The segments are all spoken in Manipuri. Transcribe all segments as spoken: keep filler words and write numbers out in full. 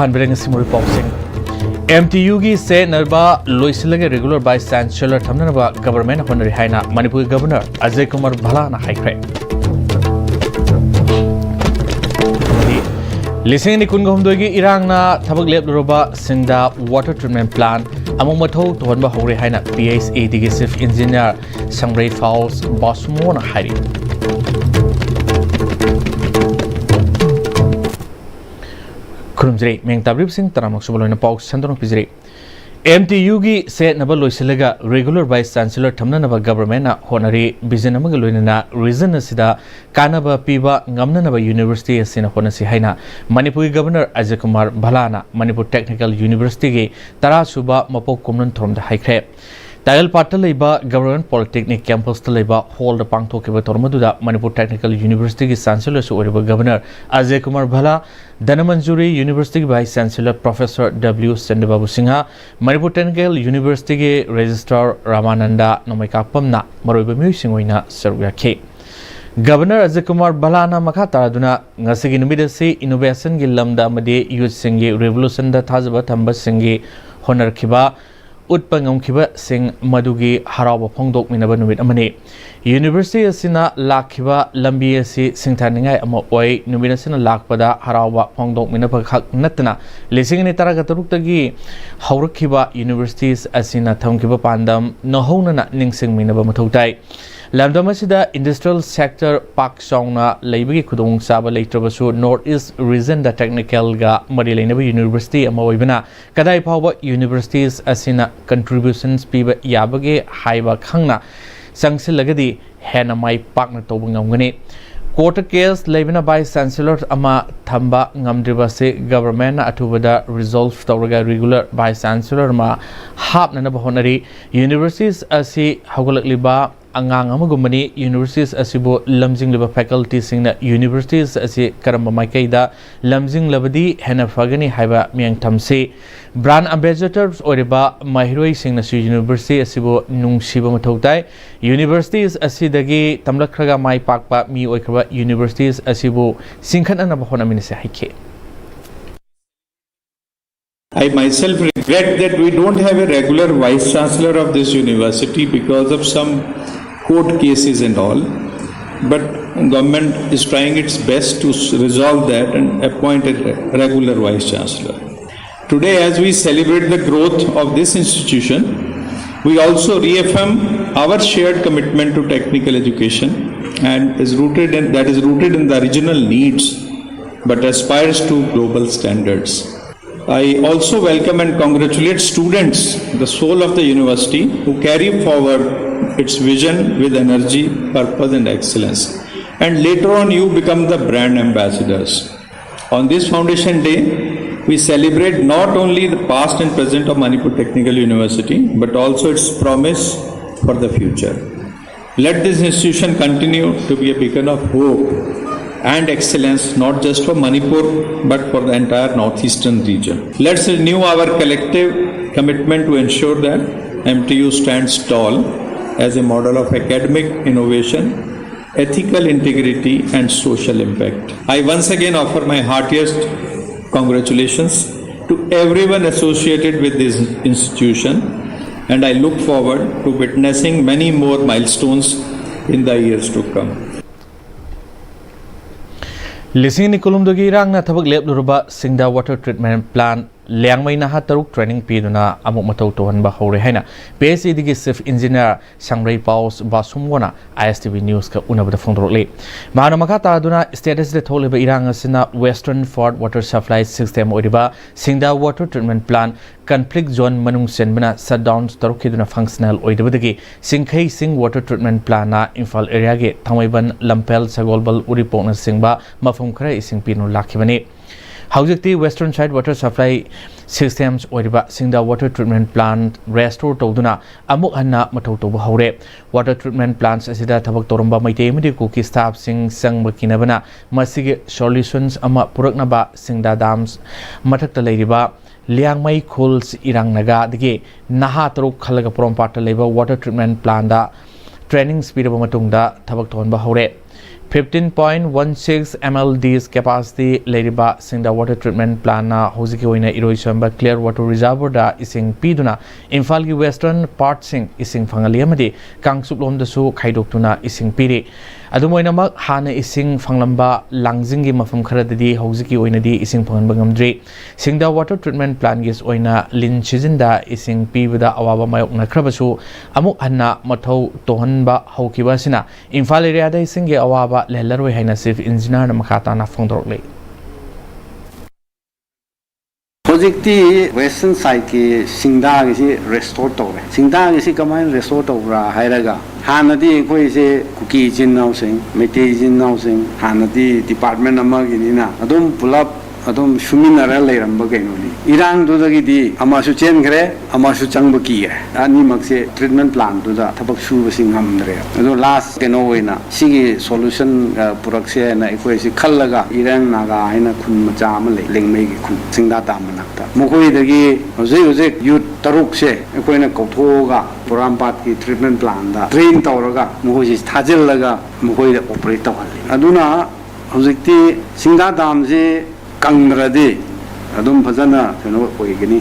ꯄꯥꯟꯕꯤꯔꯦ ꯉꯁꯤ ꯃꯔꯨ ꯄꯥꯎꯁꯤꯡ꯫ ꯑꯦꯝ ꯇꯤ ꯌꯨꯒꯤ ꯁꯦꯟꯅꯕ ꯂꯣꯏꯁꯤꯜꯂꯒ regular vice chancellor ꯊꯝꯅꯅꯕ government ꯍꯣꯠꯅꯔꯤ ꯍꯥꯏꯅ ꯃꯅꯤꯄꯨꯔꯒꯤ governor ꯑꯖꯌ ꯀꯨꯃꯥꯔ ꯚꯜꯂꯥꯅ ꯍꯥꯏꯈ꯭ꯔꯦ꯫ ꯑꯃꯗꯤ ꯂꯤꯁꯤꯡ ꯑꯅꯤ ꯀꯨꯟꯒ ꯍꯨꯝꯗꯣꯏꯒꯤ ꯏꯔꯥꯡꯅ ꯊꯕꯛ ꯂꯦꯞꯂꯨꯔꯕ ꯁꯤꯡꯗꯥ water treatment plant ꯑꯃꯨꯛ ꯃꯊꯧ ꯇꯧꯍꯟꯕ ꯍꯧꯔꯦ ꯍꯥꯏꯅ P H E ꯗꯤꯒꯤ chief engineer ꯁꯪꯕ꯭ꯔꯩ ꯐꯥꯎꯁ ꯕꯥꯁꯨꯃꯣꯅ ꯍꯥꯏꯔꯤ꯫ ꯈꯨꯔꯨꯝꯖꯔꯤ꯫ ꯃꯤꯡ ꯇꯥꯕꯤꯔꯤꯕꯁꯤꯡ ꯇꯔꯥꯃꯔꯛ ꯁꯨꯕ ꯂꯣꯏꯅ ꯄꯥꯎ ꯁꯟꯗꯣꯛꯅ ꯄꯤꯖꯔꯤ꯫ ꯑꯦꯝ ꯇꯤ ꯌꯨꯒꯤ ꯁꯦꯠꯅꯕ ꯂꯣꯏꯁꯤꯜꯂꯒ regular vice chancellor ꯊꯝꯅꯅꯕ governmentꯅ ꯍꯣꯠꯅꯔꯤ꯫ Vision ꯑꯃꯒ ꯂꯣꯏꯅꯅ region ꯑꯁꯤꯗ ꯀꯥꯟꯅꯕ ꯄꯤꯕ ꯉꯝꯅꯅꯕ university ꯑꯁꯤꯅ ꯍꯣꯠꯅꯁꯤ ꯍꯥꯏꯅ ꯃꯅꯤꯄꯨꯔꯒꯤ governor ꯑꯖꯌ ꯀꯨꯃꯥꯔ ꯚꯜꯂꯥꯅ ꯃꯅꯤꯄꯨꯔ Technical Universityꯒꯤ ꯇꯔꯥ ꯁꯨꯕ ꯃꯄꯣꯛ ꯀꯨꯝꯂꯣꯟ ꯊꯧꯔꯝꯗ ꯍꯥꯏꯈ꯭ꯔꯦ꯫ ꯇꯥꯌꯦꯜꯄꯥꯠꯇ ꯂꯩꯕ Government Polytechnic campusꯇ ꯂꯩꯕ hallꯗ ꯄꯥꯡꯊꯣꯛꯈꯤꯕ ꯊꯧꯔꯝ ꯑꯗꯨꯗ ꯃꯅꯤꯄꯨꯔ Technical Universityꯒꯤ chancellorꯁꯨ ꯑꯣꯏꯔꯤꯕ governor ꯑꯖꯌ ꯀꯨꯃꯥꯔ ꯚꯜꯂꯥ, ꯙꯅꯃꯟꯖꯨꯔꯤ Universityꯒꯤ vice chancellor professor W Chandrababu Singh, Manipur Technical Universityꯒꯤ registrar ꯔꯥꯃꯥꯅꯟꯗ ꯅꯣꯡꯃꯩꯀꯥꯄꯝꯅ ꯃꯔꯨꯑꯣꯏꯕ ꯃꯤꯑꯣꯏꯁꯤꯡ ꯑꯣꯏꯅ ꯁꯔꯨꯛ ꯌꯥꯈꯤ꯫ Governor ꯑꯖꯌ ꯀꯨꯃꯥꯔ ꯚꯜꯂꯥꯅ ꯃꯈꯥ ꯇꯥꯔꯗꯨꯅ ꯉꯁꯤꯒꯤ ꯅꯨꯃꯤꯠ ꯑꯁꯤ innovationꯒꯤ ꯂꯝꯗ ꯑꯃꯗꯤ youthꯁꯤꯡꯒꯤ revolutionꯗ ꯊꯥꯖꯕ ꯊꯝꯕꯁꯤꯡꯒꯤ ꯍꯣꯠꯅꯔꯛꯈꯤꯕ ꯎꯠꯄ ꯉꯝꯈꯤꯕꯁꯤꯡ ꯃꯗꯨꯒꯤ ꯍꯔꯥꯎꯕ ꯐꯣꯡꯗꯣꯛꯃꯤꯟꯅꯕ ꯅꯨꯃꯤꯠ ꯑꯃꯅꯤ꯫ University ꯑꯁꯤꯅ ꯂꯥꯛꯈꯤꯕ ꯂꯝꯕꯤ ꯑꯁꯤ ꯁꯤꯡꯊꯥꯅꯤꯡꯉꯥꯏ ꯑꯃ ꯑꯣꯏ꯫ ꯅꯨꯃꯤꯠ ꯑꯁꯤꯅ ꯂꯥꯛꯄꯗ ꯍꯔꯥꯎꯕ ꯐꯣꯡꯗꯣꯛꯃꯤꯟꯅꯕ ꯈꯛ ꯅꯠꯇꯅ ꯂꯤꯁꯤꯡ ꯑꯅꯤ ꯇꯔꯥꯒ ꯇꯔꯨꯛꯇꯒꯤ ꯍꯧꯔꯛꯈꯤꯕ universities ꯑꯁꯤꯅ ꯊꯝꯈꯤꯕ ꯄꯥꯟꯗꯝ ꯅꯧꯍꯧꯅꯅ ꯅꯤꯡꯁꯤꯡꯃꯤꯟꯅꯕ ꯃꯊꯧ ꯇꯥꯏ꯫ ꯂꯝꯗꯝ ꯑꯁꯤꯗ industrial sector ꯄꯥꯛ ꯆꯥꯎꯅ ꯂꯩꯕꯒꯤ ꯈꯨꯗꯣꯡꯆꯥꯕ ꯂꯩꯇ꯭ꯔꯕꯁꯨ North East regionꯗ technicalꯒ ꯃꯔꯤ ꯂꯩꯅꯕ university ꯑꯃ ꯑꯣꯏꯕꯅ ꯀꯗꯥꯏ ꯐꯥꯎꯕ universities ꯑꯁꯤꯅ contributions ꯄꯤꯕ ꯌꯥꯕꯒꯦ ꯍꯥꯏꯕ ꯈꯪꯅ ꯆꯪꯁꯤꯜꯂꯒꯗꯤ ꯍꯦꯟꯅ ꯃꯥꯏ ꯄꯥꯛꯅ ꯇꯧꯕ ꯉꯝꯒꯅꯤ꯫ Courtꯇ case ꯂꯩꯕꯅ vice chancellor ꯑꯃ ꯊꯝꯕ ꯉꯝꯗ꯭ꯔꯤꯕ ꯑꯁꯤ governmentꯅ ꯑꯊꯨꯕꯗ resolve ꯇꯧꯔꯒ regular vice chancellor ꯑꯃ ꯍꯥꯞꯅꯅꯕ ꯍꯣꯠꯅꯔꯤ꯫ Universities ꯑꯁꯤ ꯍꯧꯒꯠꯂꯛꯂꯤꯕ ꯑꯉꯥꯡ ꯑꯃꯒꯨꯝꯕꯅꯤ꯫ Universities ꯑꯁꯤꯕꯨ ꯂꯝꯖꯤꯡꯂꯤꯕ facultyꯁꯤꯡꯅ universities ꯑꯁꯤ ꯀꯔꯝꯕ ꯃꯥꯏꯀꯩꯗ ꯂꯝꯖꯤꯡꯂꯕꯗꯤ ꯍꯦꯟꯅ ꯐꯒꯅꯤ ꯍꯥꯏꯕ ꯃꯤꯠꯌꯦꯡ ꯊꯝꯁꯤ꯫ Brand ambassadors ꯑꯣꯏꯔꯤꯕ ꯃꯍꯩꯔꯣꯏꯁꯤꯡꯅꯁꯨ university ꯑꯁꯤꯕꯨ ꯅꯨꯡꯁꯤꯕ ꯃꯊꯧ ꯇꯥꯏ꯫ Universities ꯑꯁꯤꯗꯒꯤ ꯇꯝꯂꯛꯈ꯭ꯔꯒ ꯃꯥꯏ ꯄꯥꯛꯄ ꯃꯤ ꯑꯣꯏꯈ꯭ꯔꯕ universities ꯑꯁꯤꯕꯨ ꯆꯤꯡꯈꯠꯅꯅꯕ ꯍꯣꯠꯅꯃꯤꯟꯅꯁꯤ ꯍꯥꯏꯈꯤ꯫ I myself regret that we don't have a regular vice chancellor of this university because of some court cases and all. But government is trying its best to s- resolve that and appoint a re- regular vice chancellor. Today, as we celebrate the growth of this institution, we also reaffirm our shared commitment to technical education and is rooted in, that is rooted in the regional needs but aspires to global standards. I also welcome and congratulate students, the soul of the university, who carry forward its vision with energy, purpose, and excellence. And later on, you become the brand ambassadors. On this foundation day, we celebrate not only the past and present of Manipur Technical University, but also its promise for the future. Let this institution continue to be a beacon of hope and excellence, not just for Manipur, but for the entire northeastern region. Let's renew our collective commitment to ensure that M T U stands tall as a model of academic innovation, ethical integrity, and social impact. I once again offer my heartiest congratulations to everyone associated with this institution, and I look forward to witnessing many more milestones in the years to come. ꯂꯤꯁꯤꯡ ꯑꯅꯤ ꯀꯨꯟꯍꯨꯝꯗꯣꯏꯒꯤ ꯏꯔꯥꯡꯅ ꯊꯕꯛ ꯂꯦꯞꯂꯨꯔꯕ ꯁꯤꯡꯗꯥ ꯋꯥꯇꯔ ꯇ꯭ꯔꯤꯠꯃꯦꯟ ꯄ꯭ꯂꯥꯟ ꯂꯤꯌꯥꯡꯃꯩ ꯅꯍꯥ ꯇꯔꯨꯛ ꯇ꯭ꯔꯦꯅꯤꯡ ꯄꯤꯗꯨꯅ ꯑꯃꯨꯛ ꯃꯊꯧ ꯇꯧꯍꯟꯕ ꯍꯧꯔꯦ ꯍꯥꯏꯅ ꯄꯤ ꯑꯩꯆ ꯏꯗꯤꯒꯤ ꯆꯤꯐ ꯏꯟꯖꯤꯅꯤꯌꯥꯔ ꯁꯪꯕ꯭ꯔꯩ ꯄꯥꯎ ꯕꯥꯁꯨꯝꯒꯣꯅ ꯑꯥꯏ ꯑꯦꯁ ꯇꯤ ꯚꯤ ꯅ꯭ꯌꯨꯁꯀ ꯎꯅꯕꯗ ꯐꯣꯡꯗꯣꯔꯛꯂꯤ꯫ ꯃꯍꯥꯛꯅ ꯃꯈꯥ ꯇꯥꯗꯨꯅ ꯁ꯭ꯇꯦꯠ ꯑꯁꯤꯗ ꯊꯣꯛꯂꯤꯕ ꯏꯔꯥꯡ ꯑꯁꯤꯅ western flat water supply system ꯑꯣꯏꯔꯤꯕ ꯁꯤꯡꯗꯥ water treatment plant conflict zone ꯃꯅꯨꯡ ꯆꯟꯕꯅ ꯁꯠꯗꯥꯎꯟ ꯇꯧꯔꯛꯈꯤꯗꯨꯅ ꯐꯪꯁꯅꯦꯜ ꯑꯣꯏꯗꯕꯗꯒꯤ ꯁꯤꯡꯈꯩ ꯁꯤꯡ ꯋꯥꯇꯔ ꯇ꯭ꯔꯤꯠꯃꯦꯟ ꯄ꯭ꯂꯥꯟꯅ ꯏꯝꯐꯥꯜ ꯑꯦꯔꯤꯌꯥꯒꯤ ꯊꯥꯡꯃꯩꯕꯟ, ꯂꯝꯐꯦꯜ, ꯁꯒꯣꯜꯕꯜ, ꯎꯔꯤꯄꯣꯛꯅꯆꯤꯡꯕ ꯃꯐꯝ ꯈꯔ ꯏꯁꯤꯡ ꯄꯤꯗꯨꯅ ꯂꯥꯛꯈꯤꯕꯅꯤ꯫ ꯍꯧꯖꯤꯛꯇꯤ western side water supply systems ꯑꯣꯏꯔꯤꯕ ꯁꯤꯡꯗꯥ ꯋꯥꯇꯔ ꯇ꯭ꯔꯤꯠꯃꯦꯟ ꯄ꯭ꯂꯥꯟ ꯔꯦꯁꯇꯣꯔ ꯇꯧꯗꯨꯅ ꯑꯃꯨꯛ ꯍꯟꯅ ꯃꯊꯧ ꯇꯧꯕ ꯍꯧꯔꯦ꯫ ꯋꯥꯇꯔ ꯇ꯭ꯔꯤꯠꯃꯦꯟ ꯄ꯭ꯂꯥꯟꯁ ꯑꯁꯤꯗ ꯊꯕꯛ ꯇꯧꯔꯝꯕ ꯃꯩꯇꯩ ꯑꯃꯗꯤ ꯀꯨꯀꯤ ꯁ꯭ꯇꯥꯐꯁꯤꯡ ꯆꯪꯕ ꯀꯤꯅꯕꯅ ꯃꯁꯤꯒꯤ ꯁꯣꯂ꯭ꯌꯨꯁꯟꯁ ꯑꯃ ꯄꯨꯔꯛꯅꯕ ꯁꯤꯡꯗꯥ ꯗꯥꯝꯁ ꯃꯊꯛꯇ ꯂꯩꯔꯤꯕ ꯂꯤꯌꯥꯡꯃꯩ ꯈꯨꯜꯁ ꯏꯔꯥꯡ ꯅꯥꯒꯥꯗꯒꯤ ꯅꯍꯥ ꯇꯔꯨꯛ ꯈꯜꯂꯒ ꯄꯣꯔꯣꯝꯄꯥꯠꯇ ꯂꯩꯕ ꯋꯥꯇꯔ ꯇ꯭ꯔꯤꯠꯃꯦꯟ ꯄ꯭ꯂꯥꯟꯗ ꯇ꯭ꯔꯦꯅꯤꯡꯁ ꯄꯤꯔꯕ ꯃꯇꯨꯡꯗ ꯊꯕꯛ ꯇꯧꯍꯟꯕ ꯍꯧꯔꯦ꯫ Fifteen point one six M L D capacity ꯂꯩꯔꯤꯕ ꯁꯤꯡꯗꯥ water treatment plantꯅ ꯍꯧꯖꯤꯛꯀꯤ ꯑꯣꯏꯅ ꯏꯔꯣꯏꯁꯦꯝꯕ clear water reservoirꯗ ꯏꯁꯤꯡ ꯄꯤꯗꯨꯅ ꯏꯝꯐꯥꯜꯒꯤ western partꯁꯤꯡ ꯏꯁꯤꯡ ꯐꯪꯍꯜꯂꯤ ꯑꯃꯗꯤ ꯀꯥꯡꯆꯨꯞꯂꯣꯝꯗꯁꯨ ꯈꯥꯏꯗꯣꯛꯇꯨꯅ ꯏꯁꯤꯡ ꯄꯤꯔꯤ꯫ ꯑꯗꯨꯝ ꯑꯣꯏꯅꯃꯛ, ꯍꯥꯟꯅ ꯏꯁꯤꯡ ꯐꯪꯂꯝꯕ ꯂꯥꯡꯖꯤꯡꯒꯤ ꯃꯐꯝ ꯈꯔꯗꯗꯤ ꯍꯧꯖꯤꯛꯀꯤ ꯑꯣꯏꯅꯗꯤ ꯏꯁꯤꯡ ꯐꯪꯍꯟꯕ ꯉꯝꯗ꯭ꯔꯤ꯫ ꯁꯤꯡꯗꯥ water treatment plantꯀꯤ ꯑꯣꯏꯅ ꯂꯤꯟ seasonꯗ ꯏꯁꯤꯡ ꯄꯤꯕꯗ ꯑꯋꯥꯕ ꯃꯥꯌꯣꯛꯅꯈ꯭ꯔꯕꯁꯨ, ꯑꯃꯨꯛ ꯍꯟꯅ ꯃꯊꯧ ꯇꯧꯍꯟꯕ ꯍꯧꯈꯤꯕ ꯑꯁꯤꯅ ꯏꯝꯐꯥꯜ areaꯗ ꯏꯁꯤꯡꯒꯤ ꯑꯋꯥꯕ ꯂꯩꯍꯜꯂꯔꯣꯏ ꯍꯥꯏꯅ chief engineerꯅ ꯃꯈꯥ ꯇꯥꯅ ꯐꯣꯡꯗꯣꯔꯛꯂꯤ꯫ ꯍꯧꯖꯤꯛꯇꯤ western sideꯀꯤ ꯁꯤꯡꯗꯥꯒꯤꯁꯤ restore ꯇꯧꯔꯦ꯫ ꯁꯤꯡꯗꯥꯒꯤꯁꯤ ꯀꯃꯥꯏꯅ restore ꯇꯧꯕ꯭ꯔꯥ ꯍꯥꯏꯔꯒ, ꯍꯥꯟꯅꯗꯤ ꯑꯩꯈꯣꯏꯁꯦ ꯀꯨꯀꯤ ꯏꯆꯤꯟ ꯏꯅꯥꯎꯁꯤꯡ, ꯃꯩꯇꯩ ꯏꯆꯤꯟ ꯏꯅꯥꯎꯁꯤꯡ, ꯍꯥꯟꯅꯗꯤ department ꯑꯃꯒꯤꯅꯤꯅ ꯑꯗꯨꯝ ꯄꯨꯂꯞ ꯑꯗꯨꯝ ꯁꯨꯃꯤꯟꯅꯔ ꯂꯩꯔꯝꯕ ꯀꯩꯅꯣꯅꯤ꯫ ꯏꯔꯥꯡꯗꯨꯗꯒꯤꯗꯤ ꯑꯃꯁꯨ ꯆꯦꯟꯈ꯭ꯔꯦ, ꯑꯃꯁꯨ ꯆꯪꯕ ꯀꯤꯈ꯭ꯔꯦ꯫ ꯑꯅꯤꯃꯛꯁꯦ treatment plantꯗꯨꯗ ꯊꯕꯛ ꯁꯨꯕꯁꯤ ꯉꯝꯗ꯭ꯔꯦ꯫ ꯑꯗꯣ last ꯀꯩꯅꯣ ꯑꯣꯏꯅ ꯁꯤꯒꯤ solution, ꯑ, ꯄꯨꯔꯛꯁꯦ ꯍꯥꯏꯅ ꯑꯩꯈꯣꯏꯁꯤ ꯈꯜꯂꯒ, ꯏꯔꯦꯡ ꯅꯥꯒꯥ ꯍꯥꯏꯅ ꯈꯨꯟ ꯃꯆꯥ ꯑꯃ ꯂꯩ, ꯂꯦꯡꯃꯩꯒꯤ ꯈꯨꯟ, ꯁꯤꯡꯗꯥ dam ꯃꯅꯥꯛꯇ꯫ ꯃꯈꯣꯏꯗꯒꯤ ꯍꯧꯖꯤꯛ ꯍꯧꯖꯤꯛ youth ꯇꯔꯨꯛꯁꯦ ꯑꯩꯈꯣꯏꯅ ꯀꯧꯊꯣꯛꯑꯒ ꯄꯣꯔꯣꯝꯄꯥꯠꯀꯤ treatment plantꯗ train ꯇꯧꯔꯒ ꯃꯈꯣꯏꯁꯤ ꯊꯥꯖꯤꯜꯂꯒ ꯃꯈꯣꯏꯗ operate ꯇꯧꯍꯜꯂꯤ꯫ ꯑꯗꯨꯅ ꯍꯧꯖꯤꯛꯇꯤ ꯁꯤꯡꯗꯥ damꯁꯤ ꯀꯪꯗ꯭ꯔꯗꯤ ꯑꯗꯨꯝ ꯐꯖꯅ ꯀꯩꯅꯣ ꯑꯣꯏꯒꯅꯤ꯫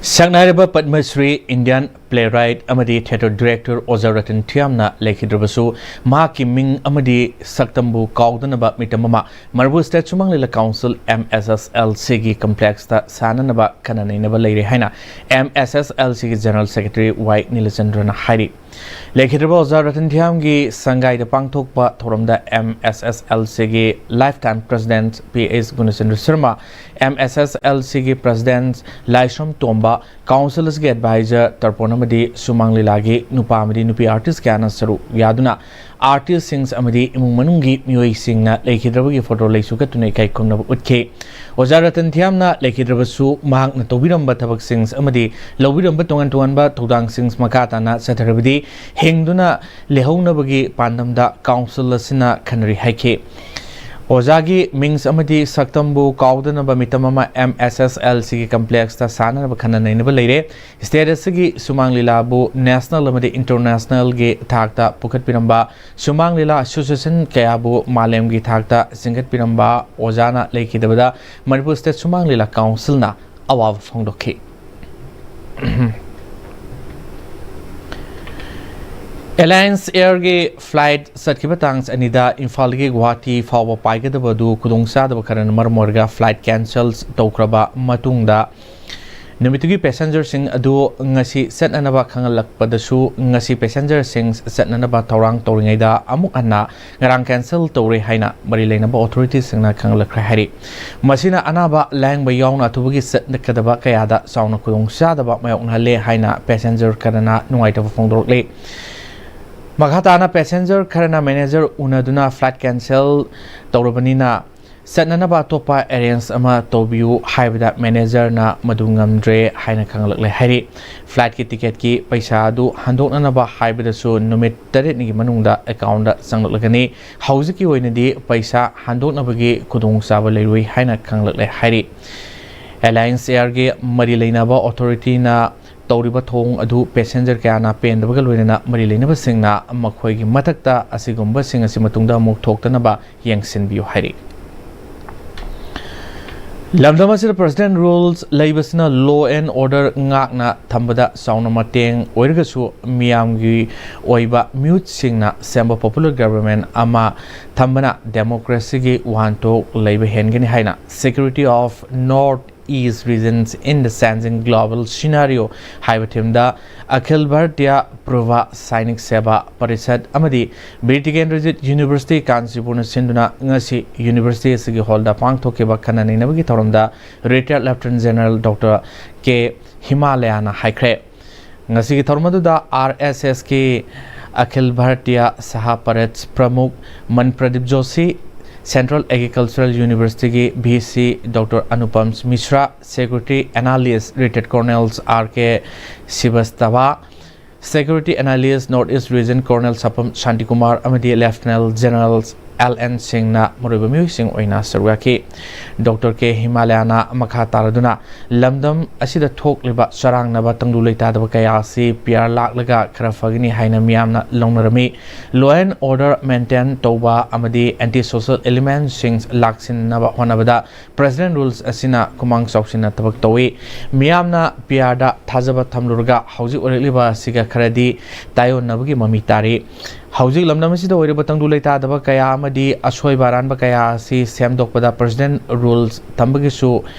ꯁꯛꯅꯥꯏꯔꯕ ꯄꯗꯃ ꯁ꯭ꯔꯤ, Indian playwright ꯑꯃꯗꯤ theatre director ꯑꯣꯖꯥ ꯔꯇꯟ ꯊꯤꯌꯥꯝꯅ ꯂꯩꯈꯤꯗ꯭ꯔꯕꯁꯨ, ꯃꯍꯥꯛꯀꯤ ꯃꯤꯡ ꯑꯃꯗꯤ ꯁꯛꯇꯝꯕꯨ ꯀꯥꯎꯗꯅꯕ ꯃꯤꯇꯝ ꯑꯃ ꯃꯔꯕꯨ State ꯁꯨꯃꯥꯡ ꯂꯤꯂꯥ Council, M S S L Cꯒꯤ complexꯇ ꯁꯥꯟꯅꯅꯕ ꯈꯟꯅ ꯅꯩꯅꯕ ꯂꯩꯔꯦ ꯍꯥꯏꯅ M S S L Cꯒꯤ General Secretary ꯋꯥꯏ ꯅꯤꯂꯆꯟꯗ꯭ꯔꯅ ꯍꯥꯏꯔꯤ꯫ ꯂꯩꯈꯤꯗ꯭ꯔꯕ ꯑꯣꯖꯥ ꯔꯇꯟ ꯊꯤꯌꯥꯝꯒꯤ ꯁꯪꯒꯥꯏꯗ ꯄꯥꯡꯊꯣꯛꯄ ꯊꯧꯔꯝꯗ M S S L Cꯒꯤ lifetime president P H ꯒꯨꯅꯆꯟꯗ꯭ꯔ Sharma, M S S L Cꯒꯤ president ꯂꯥꯏꯁ꯭ꯔꯝ ꯇꯣꯝꯕ, council ꯑꯁꯤꯒꯤ advisor ꯇꯔꯄꯣꯟ ꯑꯃꯗꯤ ꯁꯨꯃꯥꯡ ꯂꯤꯂꯥꯒꯤ ꯅꯨꯄꯥ ꯑꯃꯗꯤ ꯅꯨꯄꯤ artist ꯀꯌꯥꯅ ꯁꯔꯨꯛ ꯌꯥꯗꯨꯅ artistꯁꯤꯡ ꯑꯃꯗꯤ ꯏꯃꯨꯡ ꯃꯅꯨꯡꯒꯤ ꯃꯤꯑꯣꯏꯁꯤꯡꯅ ꯂꯩꯈꯤꯗ꯭ꯔꯕꯒꯤ photo ꯂꯩꯁꯨ ꯀꯠꯇꯨꯅ ꯏꯀꯥꯏ ꯈꯨꯝꯅꯕ ꯎꯠꯈꯤ꯫ ꯑꯣꯖꯥ ꯔꯇꯟ ꯊꯤꯌꯥꯝꯅ ꯂꯩꯈꯤꯗ꯭ꯔꯕꯁꯨ, ꯃꯍꯥꯛꯅ ꯇꯧꯕꯤꯔꯝꯕ ꯊꯕꯛꯁꯤꯡ ꯑꯃꯗꯤ ꯂꯧꯕꯤꯔꯝꯕ ꯇꯣꯉꯥꯟ ꯇꯣꯉꯥꯟꯕ ꯊꯧꯗꯥꯡꯁꯤꯡ ꯃꯈꯥ ꯇꯥꯅ ꯆꯠꯊꯔꯕꯗꯤ ꯍꯤꯡꯗꯨꯅ ꯂꯩꯍꯧꯅꯕꯒꯤ ꯄꯥꯟꯗꯝꯗ council ꯑꯁꯤꯅ ꯈꯟꯅꯔꯤ ꯍꯥꯏꯈꯤ꯫ ꯑꯣꯖꯥꯒꯤ ꯃꯤꯡꯁ ꯑꯃꯗꯤ ꯁꯛꯇꯝꯕꯨ ꯀꯥꯎꯗꯅꯕ ꯃꯤꯇꯝ ꯑꯃ ꯑꯦꯝ ꯑꯦꯁ ꯑꯦꯁ ꯑꯦꯜ ꯁꯤꯒꯤ ꯀꯝꯄ꯭ꯂꯦꯛꯁꯇ ꯁꯥꯟꯅꯅꯕ ꯈꯟꯅ ꯅꯩꯅꯕ ꯂꯩꯔꯦ꯫ ꯁ꯭ꯇꯦꯠ ꯑꯁꯤꯒꯤ ꯁꯨꯃꯥꯡ ꯂꯤꯂꯥꯕꯨ ꯅꯦꯁꯅꯦꯜ ꯑꯃꯗꯤ ꯏꯟꯇꯔꯅꯦꯁꯅꯦꯜꯒꯤ ꯊꯥꯛꯇ ꯄꯨꯈꯠꯄꯤꯔꯝꯕ ꯁꯨꯃꯥꯡ ꯂꯤꯂꯥ ꯑꯦꯁꯣꯁꯤꯌꯦꯁꯟ ꯀꯌꯥꯕꯨ ꯃꯥꯂꯦꯝꯒꯤ ꯊꯥꯛꯇ ꯆꯤꯡꯈꯠꯄꯤꯔꯝꯕ ꯑꯣꯖꯥꯅ ꯂꯩꯈꯤꯗꯕꯗ ꯃꯅꯤꯄꯨꯔ ꯁ꯭ꯇꯦꯠ ꯁꯨꯃꯥꯡ ꯂꯤꯂꯥ ꯀꯥꯎꯟꯁꯤꯜꯅ ꯑꯋꯥꯕ ꯐꯣꯡꯗꯣꯛꯈꯤ꯫ ꯑꯦꯂꯥꯌꯟꯁ ꯑꯦꯌꯔꯒꯤ ꯐ꯭ꯂꯥꯏꯠ ꯆꯠꯈꯤꯕ ꯇꯥꯡ ꯑꯅꯤꯗ ꯏꯝꯐꯥꯜꯗꯒꯤ ꯒꯨꯋꯥꯍꯥꯇꯤ ꯐꯥꯎꯕ ꯄꯥꯏꯒꯗꯕ ꯑꯗꯨ ꯈꯨꯗꯣꯡꯆꯥꯗꯕ ꯈꯔꯅ ꯃꯔꯝ ꯑꯣꯏꯔꯒ ꯐ꯭ꯂꯥꯏꯠ ꯀꯦꯟꯁꯦꯜ ꯇꯧꯈ꯭ꯔꯕ ꯃꯇꯨꯡꯗ ꯅꯨꯃꯤꯠꯇꯨꯒꯤ ꯄꯦꯁꯦꯟꯖꯔꯁꯤꯡ ꯑꯗꯨ ꯉꯁꯤ ꯆꯠꯅꯅꯕ ꯈꯪꯍꯜꯂꯛꯄꯗꯁꯨ ꯉꯁꯤ ꯄꯦꯁꯦꯟꯖꯔꯁꯤꯡ ꯆꯠꯅꯅꯕ ꯊꯧꯔꯥꯡ ꯇꯧꯔꯤꯉꯩꯗ ꯑꯃꯨꯛ ꯍꯟꯅ ꯉꯔꯥꯡ ꯀꯦꯟꯁꯦꯜ ꯇꯧꯔꯦ ꯍꯥꯏꯅ ꯃꯔꯤ ꯂꯩꯅꯕ ꯑꯣꯊꯣꯔꯤꯇꯤꯁꯤꯡꯅ ꯈꯪꯍꯜꯂꯛꯈ꯭ꯔꯦ ꯍꯥꯏꯔꯤ꯫ ꯃꯁꯤꯅ ꯑꯅꯥꯕ ꯂꯥꯌꯦꯡꯕ ꯌꯥꯎꯅ ꯑꯊꯨꯕꯒꯤ ꯆꯠꯀꯗꯕ ꯀꯌꯥꯗ ꯆꯥꯎꯅ ꯈꯨꯗꯣꯡꯆꯥꯗꯕ ꯃꯥꯌꯣꯛꯅꯍꯜꯂꯦ ꯍꯥꯏꯅ ꯄꯦꯁꯦꯟꯖꯔ ꯈꯔꯅ ꯅꯨꯡꯉꯥꯏꯇꯕ ꯐꯣꯡꯗꯣꯔꯛꯂꯤ꯫ ꯃꯈꯥ ꯇꯥꯅ ꯄꯦꯁꯦꯟꯖꯔ ꯈꯔꯅ ꯃꯦꯅꯦꯖꯔ ꯎꯅꯗꯨꯅ ꯐ꯭ꯂꯥꯏꯠ ꯀꯦꯟꯁꯦꯜ ꯇꯧꯔꯕꯅꯤꯅ ꯆꯠꯅꯅꯕ ꯑꯇꯣꯞꯄ ꯑꯦꯔꯦꯟꯖ ꯑꯃ ꯇꯧꯕꯤꯌꯨ ꯍꯥꯏꯕꯗ ꯃꯦꯅꯦꯖꯔꯅ ꯃꯗꯨ ꯉꯝꯗ꯭ꯔꯦ ꯍꯥꯏꯅ ꯈꯪꯂꯛꯂꯦ ꯍꯥꯏꯔꯤ꯫ ꯐ꯭ꯂꯥꯏꯠꯀꯤ ꯇꯤꯀꯦꯠꯀꯤ ꯄꯩꯁꯥ ꯑꯗꯨ ꯍꯟꯗꯣꯛꯅꯅꯕ ꯍꯥꯏꯕꯗꯁꯨ ꯅꯨꯃꯤꯠ ꯇꯔꯦꯠꯅꯤꯒꯤ ꯃꯅꯨꯡꯗ ꯑꯦꯀꯥꯎꯟꯗ ꯆꯪꯂꯛꯂꯒꯅꯤ꯫ ꯍꯧꯖꯤꯛꯀꯤ ꯑꯣꯏꯅꯗꯤ ꯄꯩꯁꯥ ꯍꯟꯗꯣꯛꯅꯕꯒꯤ ꯈꯨꯗꯣꯡꯆꯥꯕ ꯂꯩꯔꯣꯏ ꯍꯥꯏꯅ ꯈꯪꯂꯛꯂꯦ ꯍꯥꯏꯔꯤ꯫ ꯑꯦꯂꯥꯌꯟꯁ ꯑꯦꯌꯔꯒꯤ ꯃꯔꯤ ꯂꯩꯅꯕ ꯑꯣꯊꯣꯔꯤꯇꯤꯅ ꯇꯧꯔꯤꯕ ꯊꯧꯑꯣꯡ ꯑꯗꯨ ꯄꯦꯁꯦꯟꯖꯔ ꯀꯌꯥꯅ ꯄꯦꯟꯗꯕꯒ ꯂꯣꯏꯅꯅ ꯃꯔꯤ ꯂꯩꯅꯕꯁꯤꯡꯅ ꯃꯈꯣꯏꯒꯤ ꯃꯊꯛꯇ ꯑꯁꯤꯒꯨꯝꯕꯁꯤꯡ ꯑꯁꯤ ꯃꯇꯨꯡꯗ ꯑꯃꯨꯛ ꯊꯣꯛꯇꯅꯕ ꯌꯦꯡꯁꯤꯟꯕꯤꯌꯨ ꯍꯥꯏꯔꯤ꯫ ꯂꯝꯗꯝ ꯑꯁꯤꯗ ꯄ꯭ꯔꯁꯤꯗꯦꯟ ꯔꯨꯜꯁ ꯂꯩꯕꯁꯤꯅ ꯂꯣ ꯑꯦꯟ ꯑꯣꯔꯗꯔ ꯉꯥꯛꯅ ꯊꯝꯕꯗ ꯆꯥꯎꯅ ꯃꯇꯦꯡ ꯑꯣꯏꯔꯒꯁꯨ ꯃꯤꯌꯥꯝꯒꯤ ꯑꯣꯏꯕ ꯃꯤꯍꯨꯠꯁꯤꯡꯅ ꯁꯦꯝꯕ ꯄꯣꯄꯨꯂꯔ ꯒꯕꯔꯟꯃꯦꯟ ꯑꯃ ꯊꯝꯕꯅ ꯗꯦꯃꯣꯀ꯭ꯔꯦꯁꯤꯒꯤ ꯋꯥꯍꯟꯊꯣꯛ ꯂꯩꯕ ꯍꯦꯟꯒꯅꯤ ꯍꯥꯏꯅ Secretary of North East Regions in the Changing Global Scenario ꯍꯥꯏꯕ ꯊꯤꯝꯗ ꯑꯈꯤꯜ ꯚꯥꯔꯇꯤꯌꯥ ꯄ꯭ꯔꯨꯚꯥ ꯁꯥꯏꯅꯤꯛ ꯁꯦꯕꯥ ꯄꯔꯤꯁꯠ ꯑꯃꯗꯤ ꯕꯤꯔ ꯇꯤꯀꯦꯟꯗ꯭ꯔꯖꯤꯠ ꯌꯨꯅꯤꯚꯔꯁꯤꯇꯤ ꯀꯥꯟꯆꯤꯄꯨꯔꯅ ꯁꯤꯟꯗꯨꯅ ꯉꯁꯤ ꯌꯨꯅꯤꯚꯔꯁꯤꯇꯤ ꯑꯁꯤꯒꯤ ꯍꯣꯜꯗ ꯄꯥꯡꯊꯣꯛꯈꯤꯕ ꯈꯟꯅ ꯅꯩꯅꯕꯒꯤ ꯊꯧꯔꯝꯗ retired lieutenant general doctor K ꯍꯤꯃꯥꯂꯌꯥꯅ ꯍꯥꯏꯈ꯭ꯔꯦ꯫ ꯉꯁꯤꯒꯤ ꯊꯧꯔꯝ ꯑꯗꯨꯗ ꯑꯥꯔ ꯑꯦꯁ ꯑꯦꯁꯀꯤ ꯑꯈꯤꯜ ꯚꯥꯔꯇꯤꯌꯥ ꯁꯍꯥ ꯄꯔꯤꯁꯠ ꯄ꯭ꯔꯃꯨꯈ ꯃꯟ ꯄ꯭ꯔꯗꯤꯞ ꯖꯣꯁꯤ, ꯁꯦꯟꯇ꯭ꯔꯦꯜ ꯑꯦꯒ꯭ꯔꯤꯀꯜꯆꯔꯦꯜ ꯌꯨꯅꯤꯚꯔꯁꯤꯇꯤꯒꯤ V C doctor Anupam Mishra, secretary analyst retired colonel R K Srivastava, security analyst north east region colonel Sapam Shantikumar ꯑꯃꯗꯤ ꯂꯦꯐꯇꯤꯅꯦꯟ ꯖꯦꯅꯔꯦꯜ ꯑꯦꯜ ꯑꯦꯟ ꯁꯤꯡꯅ ꯃꯔꯨꯑꯣꯏꯕ ꯃꯤꯑꯣꯏꯁꯤꯡ ꯑꯣꯏꯅ ꯁꯔꯨꯛ ꯌꯥꯈꯤ꯫ ꯗꯣꯛꯇꯔ ꯀꯦ ꯍꯤꯃꯥꯂꯌꯥꯅ ꯃꯈꯥ ꯇꯥꯔꯗꯨꯅ ꯂꯝꯗꯝ ꯑꯁꯤꯗ ꯊꯣꯛꯂꯤꯕ ꯆꯔꯥꯡꯅꯕ ꯇꯪꯗꯨ ꯂꯩꯇꯥꯗꯕ ꯀꯌꯥ ꯑꯁꯤ ꯄꯤ ꯑꯥꯔ ꯂꯥꯛꯂꯒ ꯈꯔ ꯐꯒꯅꯤ ꯍꯥꯏꯅ ꯃꯤꯌꯥꯝꯅ ꯂꯧꯅꯔꯝꯃꯤ꯫ Law and order maintain ꯇꯧꯕ ꯑꯃꯗꯤ anti social elementꯁꯤꯡ ꯂꯥꯛꯁꯤꯟꯅꯕ ꯍꯣꯠꯅꯕꯗ President rules ꯑꯁꯤꯅ ꯈꯨꯃꯥꯡ ꯆꯥꯎꯁꯤꯟꯅ ꯊꯕꯛ ꯇꯧꯏ꯫ ꯃꯤꯌꯥꯝꯅ ꯄꯤ ꯑꯥꯔꯗ ꯊꯥꯖꯕ ꯊꯝꯂꯨꯔꯒ ꯍꯧꯖꯤꯛ ꯑꯣꯏꯔꯛꯂꯤꯕ ꯑꯁꯤꯒ ꯈꯔꯗꯤ ꯇꯥꯏꯑꯣꯟꯅꯕꯒꯤ ꯃꯃꯤ ꯇꯥꯔꯤ꯫ ꯍꯧꯖꯤꯛ ꯂꯝꯗꯝ ꯑꯁꯤꯗ ꯑꯣꯏꯔꯤꯕ ꯇꯪꯗꯨ ꯂꯩꯇꯥꯗꯕ ꯀꯌꯥ ꯑꯃꯗꯤ ꯑꯁꯣꯏꯕ ꯑꯔꯥꯟꯕ ꯀꯌꯥ ꯑꯁꯤ ꯁꯦꯝꯗꯣꯛꯄꯗ President rules ꯊꯝꯕꯒꯤꯁꯨ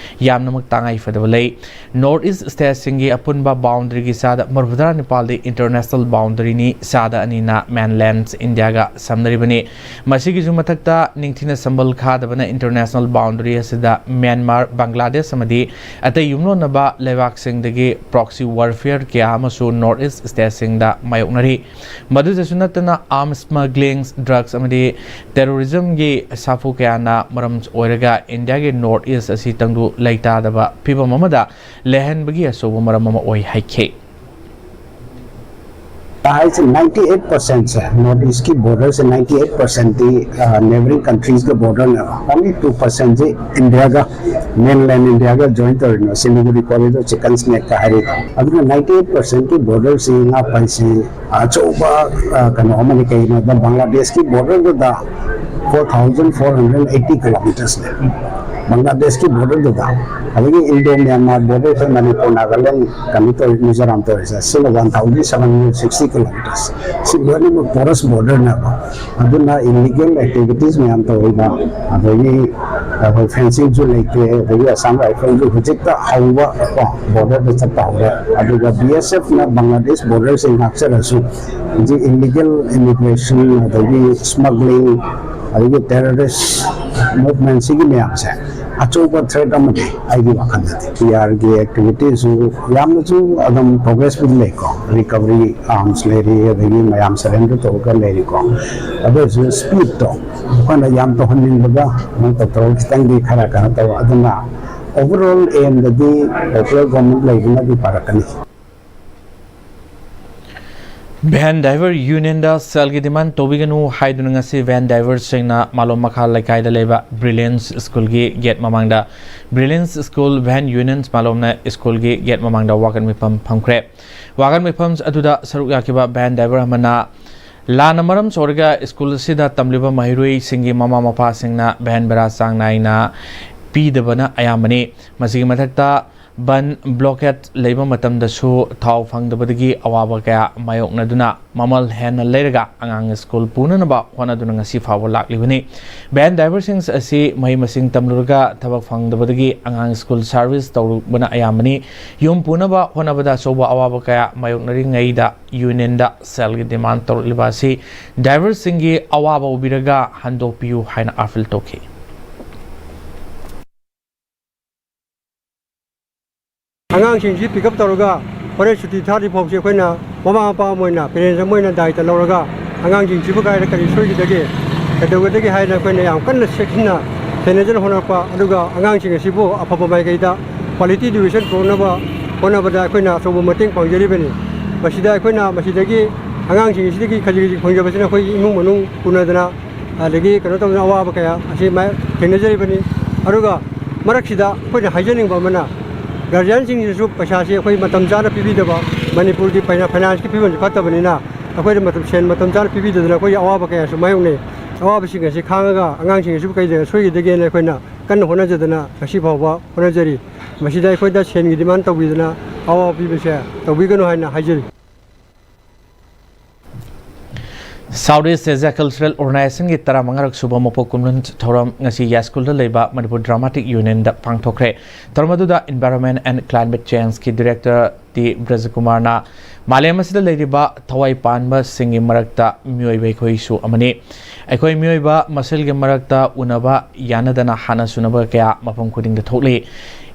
ꯌꯥꯝꯅꯃꯛ ꯇꯉꯥꯏ ꯐꯗꯕ ꯂꯩ꯫ North East stateꯁꯤꯡꯒꯤ ꯑꯄꯨꯟꯕ boundaryꯒꯤ ꯆꯥꯗ ꯃꯔꯤꯐꯨꯇꯔꯥ ꯅꯤꯄꯥꯜꯗꯤ international boundaryꯅꯤ, ꯆꯥꯗ ꯑꯅꯤꯅ mainland Indiaꯒ ꯁꯝꯅꯔꯤꯕꯅꯤ꯫ ꯃꯁꯤꯒꯤꯁꯨ ꯃꯊꯛꯇ ꯅꯤꯡꯊꯤꯅ ꯁꯝꯕꯜ ꯈꯥꯗꯕꯅ international boundary ꯑꯁꯤꯗ ꯃ꯭ꯌꯥꯟꯃꯥꯔ, ꯕꯪꯒ꯭ꯂꯥꯗꯦꯁ ꯑꯃꯗꯤ ꯑꯇꯩ ꯌꯨꯝꯂꯣꯟꯅꯕ ꯂꯩꯕꯥꯛꯁꯤꯡꯗꯒꯤ proxy warfare ꯀꯌꯥ ꯑꯃꯁꯨ North East stateꯁꯤꯡꯗ ꯃꯥꯌꯣꯛꯅꯔꯤ꯫ ꯃꯗꯨꯗꯁꯨ ꯅꯠꯇꯅ arms smuggling, drugs ꯑꯃꯗꯤ terrorismꯒꯤ ꯁꯥꯐꯨ ꯀꯌꯥꯅ ꯃꯔꯝ ꯑꯣꯏꯔꯒ Indiaꯒꯤ North East ꯑꯁꯤ ꯇꯪꯗꯨ ꯂꯩꯇꯥꯗꯕ ꯐꯤꯕꯝ ꯑꯃꯗ ꯂꯩꯍꯟꯕꯒꯤ ꯑꯆꯧꯕ ꯃꯔꯝ ꯑꯃ ꯑꯣꯏ ꯍꯥꯏꯈꯤ꯫ ꯍꯥꯏꯁꯦ ninety eight percentꯁꯦ, North Eastꯀꯤ borderꯁꯦ ninety eight percentꯇꯤ neighbouring countriesꯀ borderꯅꯦꯕ꯫ Only two percentꯁꯤ Indiaꯒ, mainland Indiaꯒ join ꯇꯧꯔꯤꯅꯦ꯫ ꯁꯤꯂꯤꯒꯨꯔꯤ corridor, chicken snakeꯀ ꯍꯥꯏꯔꯤꯗꯣ꯫ ꯑꯗꯨꯅ ninety eight percentꯀꯤ borderꯁꯤ ꯉꯥꯛꯄ ꯍꯥꯏꯁꯤ ꯑꯆꯧꯕ ꯀꯩꯅꯣ ꯑꯃꯅꯤ꯫ ꯀꯩꯒꯤꯅꯣꯗ ꯕꯪꯒ꯭ꯂꯥꯗꯦꯁꯀꯤ borderꯗꯨꯗ four thousand four hundred eighty kilometersꯅꯦ, ꯕꯪꯒ꯭ꯂꯥꯗꯦꯁꯀꯤ borderꯗꯨꯗ꯫ ꯑꯗꯒꯤ Indo Myanmar border, ꯑꯩꯈꯣꯏ ꯃꯅꯤꯄꯨꯔ, ꯅꯥꯒꯥꯂꯦꯟ, ꯀꯩꯅꯣ ꯇꯧꯔꯤ, ꯃꯤꯖꯣꯔꯥꯝ ꯇꯧꯔꯤꯁꯦ, ꯁꯤꯅ one thousand seven hundred sixty kilometers꯫ ꯁꯤ ꯂꯣꯏꯅꯃꯛ porous borderꯅꯦꯕ꯫ ꯑꯗꯨꯅ illegal activities ꯃꯌꯥꯝ ꯇꯧꯔꯤꯕ, ꯑꯗꯒꯤ ꯑꯩꯈꯣꯏ fencingꯁꯨ ꯂꯩꯇꯦ, ꯑꯗꯒꯤ Assam Riflesꯁꯨ ꯍꯧꯖꯤꯛꯇ ꯍꯧꯕ ꯀꯣ borderꯗ ꯆꯠꯄ ꯍꯧꯔꯦ꯫ ꯑꯗꯨꯒ B S Fꯅ ꯕꯪꯒ꯭ꯂꯥꯗꯦꯁ borderꯁꯦ ꯉꯥꯛꯆꯔꯁꯨ ꯍꯧꯖꯤꯛ illegal immigration, ꯑꯗꯒꯤ smuggling, ꯑꯗꯒꯤ terrorist movementꯁꯤꯒꯤ ꯃꯌꯥꯝꯁꯦ ꯑꯆꯧꯕ threat ꯑꯃꯅꯤ ꯑꯩꯒꯤ ꯋꯥꯈꯜꯗꯗꯤ꯫ P Rꯒꯤ activitiesꯁꯨ ꯌꯥꯝꯅꯁꯨ ꯑꯗꯨꯝ progressꯄꯨꯗꯤ ꯂꯩꯀꯣ, recovery arms ꯂꯩꯔꯤ, ꯑꯗꯒꯤ ꯃꯌꯥꯝ surrender ꯇꯧꯔꯒ ꯂꯩꯔꯤꯀꯣ꯫ ꯑꯗꯨ ꯑꯣꯏꯔꯁꯨ speedꯇꯣ ꯑꯩꯈꯣꯏꯅ ꯌꯥꯝ ꯇꯧꯍꯟꯅꯤꯡꯕꯒ ꯑꯗꯨꯝ ꯇꯧꯔꯒ ꯈꯤꯇꯪꯗꯤ ꯈꯔ ꯀꯩꯅꯣ ꯇꯧꯕ꯫ ꯑꯗꯨꯅ overall aimꯗꯗꯤ popular government ꯂꯩꯕꯅꯗꯤ ꯐꯔꯛꯀꯅꯤ꯫ Van driver unionꯗ ꯁꯦꯜꯒꯤ demand ꯇꯧꯕꯤꯒꯅꯨ ꯍꯥꯏꯗꯨꯅ ꯉꯁꯤ van driverꯁꯤꯡꯅ ꯃꯥꯂꯣꯝ ꯃꯈꯥ ꯂꯩꯀꯥꯏꯗ ꯂꯩꯕ Brilliance Schoolꯒꯤ gate ꯃꯃꯥꯡꯗ, Brilliance School van unions ꯃꯥꯂꯣꯝꯅ schoolꯒꯤ gate ꯃꯃꯥꯡꯗ ꯋꯥꯀꯠ ꯃꯤꯐꯝ ꯐꯝꯈ꯭ꯔꯦ꯫ ꯋꯥꯀꯠ ꯃꯤꯐꯝ ꯑꯗꯨꯗ ꯁꯔꯨꯛ ꯌꯥꯈꯤꯕ van driver ꯑꯃꯅ ꯂꯥꯟꯅ ꯃꯔꯝ ꯑꯣꯏꯔꯒ school ꯑꯁꯤꯗ ꯇꯝꯂꯤꯕ ꯃꯍꯩꯔꯣꯏꯁꯤꯡꯒꯤ ꯃꯃꯥ ꯃꯄꯥꯁꯤꯡꯅ van ꯚꯔꯥ ꯆꯥꯡ ꯅꯥꯏꯅ ꯄꯤꯗꯕꯅ ꯑꯌꯥꯝꯕꯅꯤ꯫ ꯃꯁꯤꯒꯤ ꯃꯊꯛꯇ ꯕꯟ blockade ꯂꯩꯕ ꯃꯇꯝꯗꯁꯨ ꯊꯥꯎ ꯐꯪꯗꯕꯗꯒꯤ ꯑꯋꯥꯕ ꯀꯌꯥ ꯃꯥꯌꯣꯛꯅꯗꯨꯅ ꯃꯃꯜ ꯍꯦꯟꯅ ꯂꯩꯔꯒ ꯑꯉꯥꯡ school ꯄꯨꯅꯅꯕ ꯍꯣꯠꯅꯗꯨꯅ ꯉꯁꯤ ꯐꯥꯎꯕ ꯂꯥꯛꯂꯤꯕꯅꯤ꯫ Van driverꯁꯤꯡ ꯑꯁꯤ ꯃꯍꯩ ꯃꯁꯤꯡ ꯇꯝꯂꯨꯔꯒ ꯊꯕꯛ ꯐꯪꯗꯕꯗꯒꯤ ꯑꯉꯥꯡ school service ꯇꯧꯔꯨꯕꯅ ꯑꯌꯥꯝꯕꯅꯤ꯫ ꯌꯨꯝ ꯄꯨꯅꯕ ꯍꯣꯠꯅꯕꯗ ꯑꯆꯧꯕ ꯑꯋꯥꯕ ꯀꯌꯥ ꯃꯥꯌꯣꯛꯅꯔꯤꯉꯩꯗ unionꯗ ꯁꯦꯜꯒꯤ demand ꯇꯧꯔꯛꯂꯤꯕ ꯑꯁꯤ driverꯁꯤꯡꯒꯤ ꯑꯋꯥꯕ ꯎꯕꯤꯔꯒ ꯍꯟꯗꯣꯛꯄꯤꯌꯨ ꯍꯥꯏꯅ appeal ꯇꯧꯈꯤ꯫ ꯑꯉꯥꯡꯁꯤꯡꯁꯤ pick up ꯇꯧꯔꯒ ꯍꯣꯔꯦꯟ ꯁꯨꯇꯤ ꯊꯥꯗ꯭ꯔꯤ ꯐꯥꯎꯁꯤ ꯑꯩꯈꯣꯏꯅ ꯃꯃꯥ ꯃꯄꯥ ꯑꯃ ꯑꯣꯏꯅ, parents ꯑꯃ ꯑꯣꯏꯅ ꯗꯥꯏꯇ ꯂꯧꯔꯒ ꯑꯉꯥꯡꯁꯤꯡꯁꯤꯕꯨ ꯀꯥꯏꯗ ꯀꯔꯤ ꯁꯣꯏꯈꯤꯗꯒꯦ, ꯀꯩꯗꯧꯒꯗꯒꯦ ꯍꯥꯏꯅ ꯑꯩꯈꯣꯏꯅ ꯌꯥꯝ ꯀꯟꯅ ꯆꯦꯛꯁꯤꯟꯅ ꯁꯦꯟꯅꯖꯅ ꯍꯣꯠꯅꯔꯛꯄ, ꯑꯗꯨꯒ ꯑꯉꯥꯡꯁꯤꯡ ꯑꯁꯤꯕꯨ ꯑꯐꯕ ꯃꯥꯏꯀꯩꯗ quality education ꯄꯨꯔꯛꯅꯕ ꯍꯣꯠꯅꯕꯗ ꯑꯩꯈꯣꯏꯅ ꯑꯆꯧꯕ ꯃꯇꯦꯡ ꯄꯥꯡꯖꯔꯤꯕꯅꯤ꯫ ꯃꯁꯤꯗ ꯑꯩꯈꯣꯏꯅ ꯃꯁꯤꯗꯒꯤ ꯑꯉꯥꯡꯁꯤꯡ ꯑꯁꯤꯗꯒꯤ ꯈꯖꯤꯛ ꯈꯖꯤꯛ ꯐꯪꯖꯕꯁꯤꯅ ꯑꯩꯈꯣꯏꯒꯤ ꯏꯃꯨꯡ ꯃꯅꯨꯡ ꯄꯨꯅꯗꯅ, ꯑꯗꯒꯤ ꯀꯩꯅꯣ ꯇꯧꯗꯅ ꯑꯋꯥꯕ ꯀꯌꯥ ꯑꯁꯤ ꯃꯥ-, ꯊꯦꯡꯅꯖꯔꯤꯕꯅꯤ꯫ ꯑꯗꯨꯒ ꯃꯔꯛꯁꯤꯗ ꯑꯩꯈꯣꯏꯅ ꯍꯥꯏꯖꯅꯤꯡꯕ ꯑꯃꯅ, guardianꯁꯤꯡꯁꯤꯁꯨ ꯄꯩꯁꯥꯁꯤ ꯑꯩꯈꯣꯏ ꯃꯇꯝ ꯆꯥꯅ ꯄꯤꯕꯤꯗꯕ, ꯃꯅꯤꯄꯨꯔꯒꯤ ꯐꯥꯏꯅꯥ-, financeꯀꯤ ꯐꯤꯕꯝꯁꯤ ꯐꯠꯇꯕꯅꯤꯅ, ꯑꯩꯈꯣꯏꯗ ꯃꯇꯝ, ꯁꯦꯟ ꯃꯇꯝ ꯆꯥꯅ ꯄꯤꯕꯤꯗꯗꯅ ꯑꯩꯈꯣꯏꯒꯤ ꯑꯋꯥꯕ ꯀꯌꯥꯁꯨ ꯃꯥꯌꯣꯛꯅꯩ꯫ ꯑꯋꯥꯕꯁꯤꯡ ꯑꯁꯤ ꯈꯥꯡꯉꯒ ꯑꯉꯥꯡꯁꯤꯡ ꯑꯁꯤꯕꯨ ꯀꯩꯗ ꯁꯣꯏꯈꯤꯗꯒꯦꯅ ꯑꯩꯈꯣꯏꯅ ꯀꯟꯅ ꯍꯣꯠꯅꯖꯗꯅ ꯉꯁꯤ ꯐꯥꯎꯕ ꯍꯣꯠꯅꯖꯔꯤ꯫ ꯃꯁꯤꯗ ꯑꯩꯈꯣꯏꯗ ꯁꯦꯟꯒꯤ demand ꯇꯧꯕꯤꯗꯅ ꯑꯋꯥꯕ ꯄꯤꯕꯁꯦ ꯇꯧꯕꯤꯒꯅꯨ ꯍꯥꯏꯅ ꯍꯥꯏꯖꯔꯤ꯫ South East Asia Cultural Organizationꯒꯤ ꯇꯔꯥꯃꯉꯥꯔꯛ ꯁꯨꯕ ꯃꯄꯣꯛ ꯀꯨꯝꯂꯣꯟ ꯊꯧꯔꯝ ꯉꯁꯤ ꯌꯥꯏꯁ꯭ꯀꯨꯜꯗ ꯂꯩꯕ Manipur Dramatic Unionꯗ ꯄꯥꯡꯊꯣꯛꯈ꯭ꯔꯦ꯫ ꯊꯧꯔꯝ ꯑꯗꯨꯗ Environment and Climate Changeꯀꯤ Director ꯇꯤ ꯕ꯭ꯔꯖꯀꯨꯃꯥꯔꯅ ꯃꯥꯂꯦꯝ ꯑꯁꯤꯗ ꯂꯩꯔꯤꯕ ꯊꯋꯥꯏ ꯄꯥꯟꯕꯁꯤꯡꯒꯤ ꯃꯔꯛꯇ ꯃꯤꯑꯣꯏꯕ ꯑꯩꯈꯣꯏꯁꯨ ꯑꯃꯅꯤ꯫ ꯑꯩꯈꯣꯏ ꯃꯤꯑꯣꯏꯕ ꯃꯁꯦꯜꯒꯤ ꯃꯔꯛꯇ ꯎꯅꯕ ꯌꯥꯅꯗꯅ ꯍꯥꯟꯅ ꯁꯨꯅꯕ ꯀꯌꯥ ꯃꯐꯝ ꯈꯨꯗꯤꯡꯗ ꯊꯣꯛꯂꯤ꯫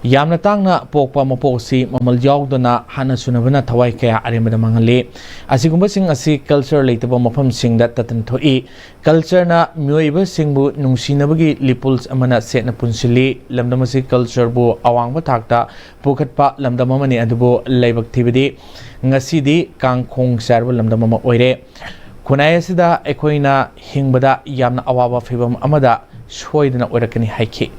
ꯌꯥꯝꯅ ꯇꯥꯡꯅ ꯄꯣꯛꯄ ꯃꯄꯣꯛ ꯑꯁꯤ ꯃꯃꯜ ꯌꯥꯎꯗꯅ ꯍꯥꯠꯅ ꯁꯨꯅꯕꯅ ꯊꯋꯥꯏ ꯀꯌꯥ ꯑꯔꯦꯝꯕꯗ ꯃꯥꯡꯍꯜꯂꯤ꯫ ꯑꯁꯤꯒꯨꯝꯕꯁꯤꯡ ꯑꯁꯤ ꯀꯜꯆꯔ ꯂꯩꯇꯕ ꯃꯐꯝꯁꯤꯡꯗ ꯇꯠꯇꯅ ꯊꯣꯛꯏ꯫ ꯀꯜꯆꯔꯅ ꯃꯤꯑꯣꯏꯕꯁꯤꯡꯕꯨ ꯅꯨꯡꯁꯤꯅꯕꯒꯤ ꯂꯤꯄꯨꯜꯁ ꯑꯃꯅ ꯁꯦꯠꯅ ꯄꯨꯟꯁꯤꯜꯂꯤ꯫ ꯂꯝꯗꯝ ꯑꯁꯤ ꯀꯜꯆꯔꯕꯨ ꯑꯋꯥꯡꯕ ꯊꯥꯛꯇ ꯄꯨꯈꯠꯄ ꯂꯝꯗꯝ ꯑꯃꯅꯤ, ꯑꯗꯨꯕꯨ ꯂꯥꯏꯕꯛ ꯊꯤꯕꯗꯤ ꯉꯁꯤꯗꯤ ꯀꯥꯡꯈꯣꯡ ꯆꯥꯏꯔꯕ ꯂꯝꯗꯝ ꯑꯃ ꯑꯣꯏꯔꯦ꯫ ꯈꯨꯟꯅꯥꯏ ꯑꯁꯤꯗ ꯑꯩꯈꯣꯏꯅ ꯍꯤꯡꯕꯗ ꯌꯥꯝꯅ ꯑꯋꯥꯕ ꯐꯤꯚꯝ ꯑꯃꯗ ꯁꯣꯏꯗꯅ ꯑꯣꯏꯔꯛꯀꯅꯤ ꯍꯥꯏꯈꯤ꯫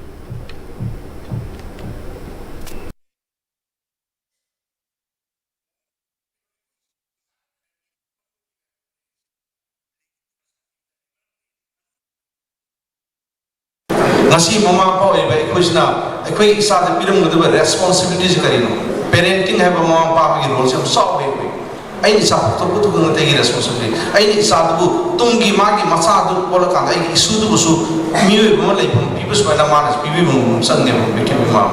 ꯉꯁꯤ ꯃꯃꯥ ꯃꯄꯥ ꯑꯣꯏꯕ ꯑꯩꯈꯣꯏꯁꯤꯅ ꯑꯩꯈꯣꯏꯒꯤ ꯏꯆꯥꯗ ꯄꯤꯔꯝꯒꯗꯕ ꯔꯦꯁꯄꯣꯟꯁꯤꯕꯤꯂꯤꯇꯤꯁꯤ ꯀꯔꯤꯅꯣ? ꯄꯦꯔꯦꯟꯇꯤꯡ ꯍꯥꯏꯕ ꯃꯃꯥ ꯃꯄꯥ ꯑꯃꯒꯤ ꯔꯣꯜꯁꯦ ꯌꯥꯝ ꯆꯥꯎꯋꯦ꯫ ꯑꯩꯈꯣꯏ, ꯑꯩꯅ ꯏꯆꯥ ꯄꯣꯛꯊꯣꯛꯄꯗꯨ ꯈꯛꯇ ꯑꯩꯒꯤ ꯔꯦꯁꯄꯣꯟꯁꯤꯕꯤꯂꯤꯇꯤ꯫ ꯑꯩꯅ ꯏꯆꯥꯗꯨꯕꯨ ꯇꯨꯡꯒꯤ ꯃꯥꯒꯤ ꯃꯆꯥꯗꯨ ꯄꯣꯛꯂꯀꯥꯟꯗ ꯑꯩꯒꯤ ꯏꯁꯨꯗꯨꯕꯨꯁꯨ ꯃꯤꯑꯣꯏꯕ ꯑꯃ ꯂꯩꯐꯝ ꯄꯤꯕ ꯁꯨꯃꯥꯏꯅ ꯃꯥꯅ ꯄꯤꯕꯤꯕ ꯉꯝꯕ ꯑꯃ ꯆꯪꯉꯦꯕ ꯄ꯭ꯔꯤꯊꯤꯕꯤ ꯃꯥ꯫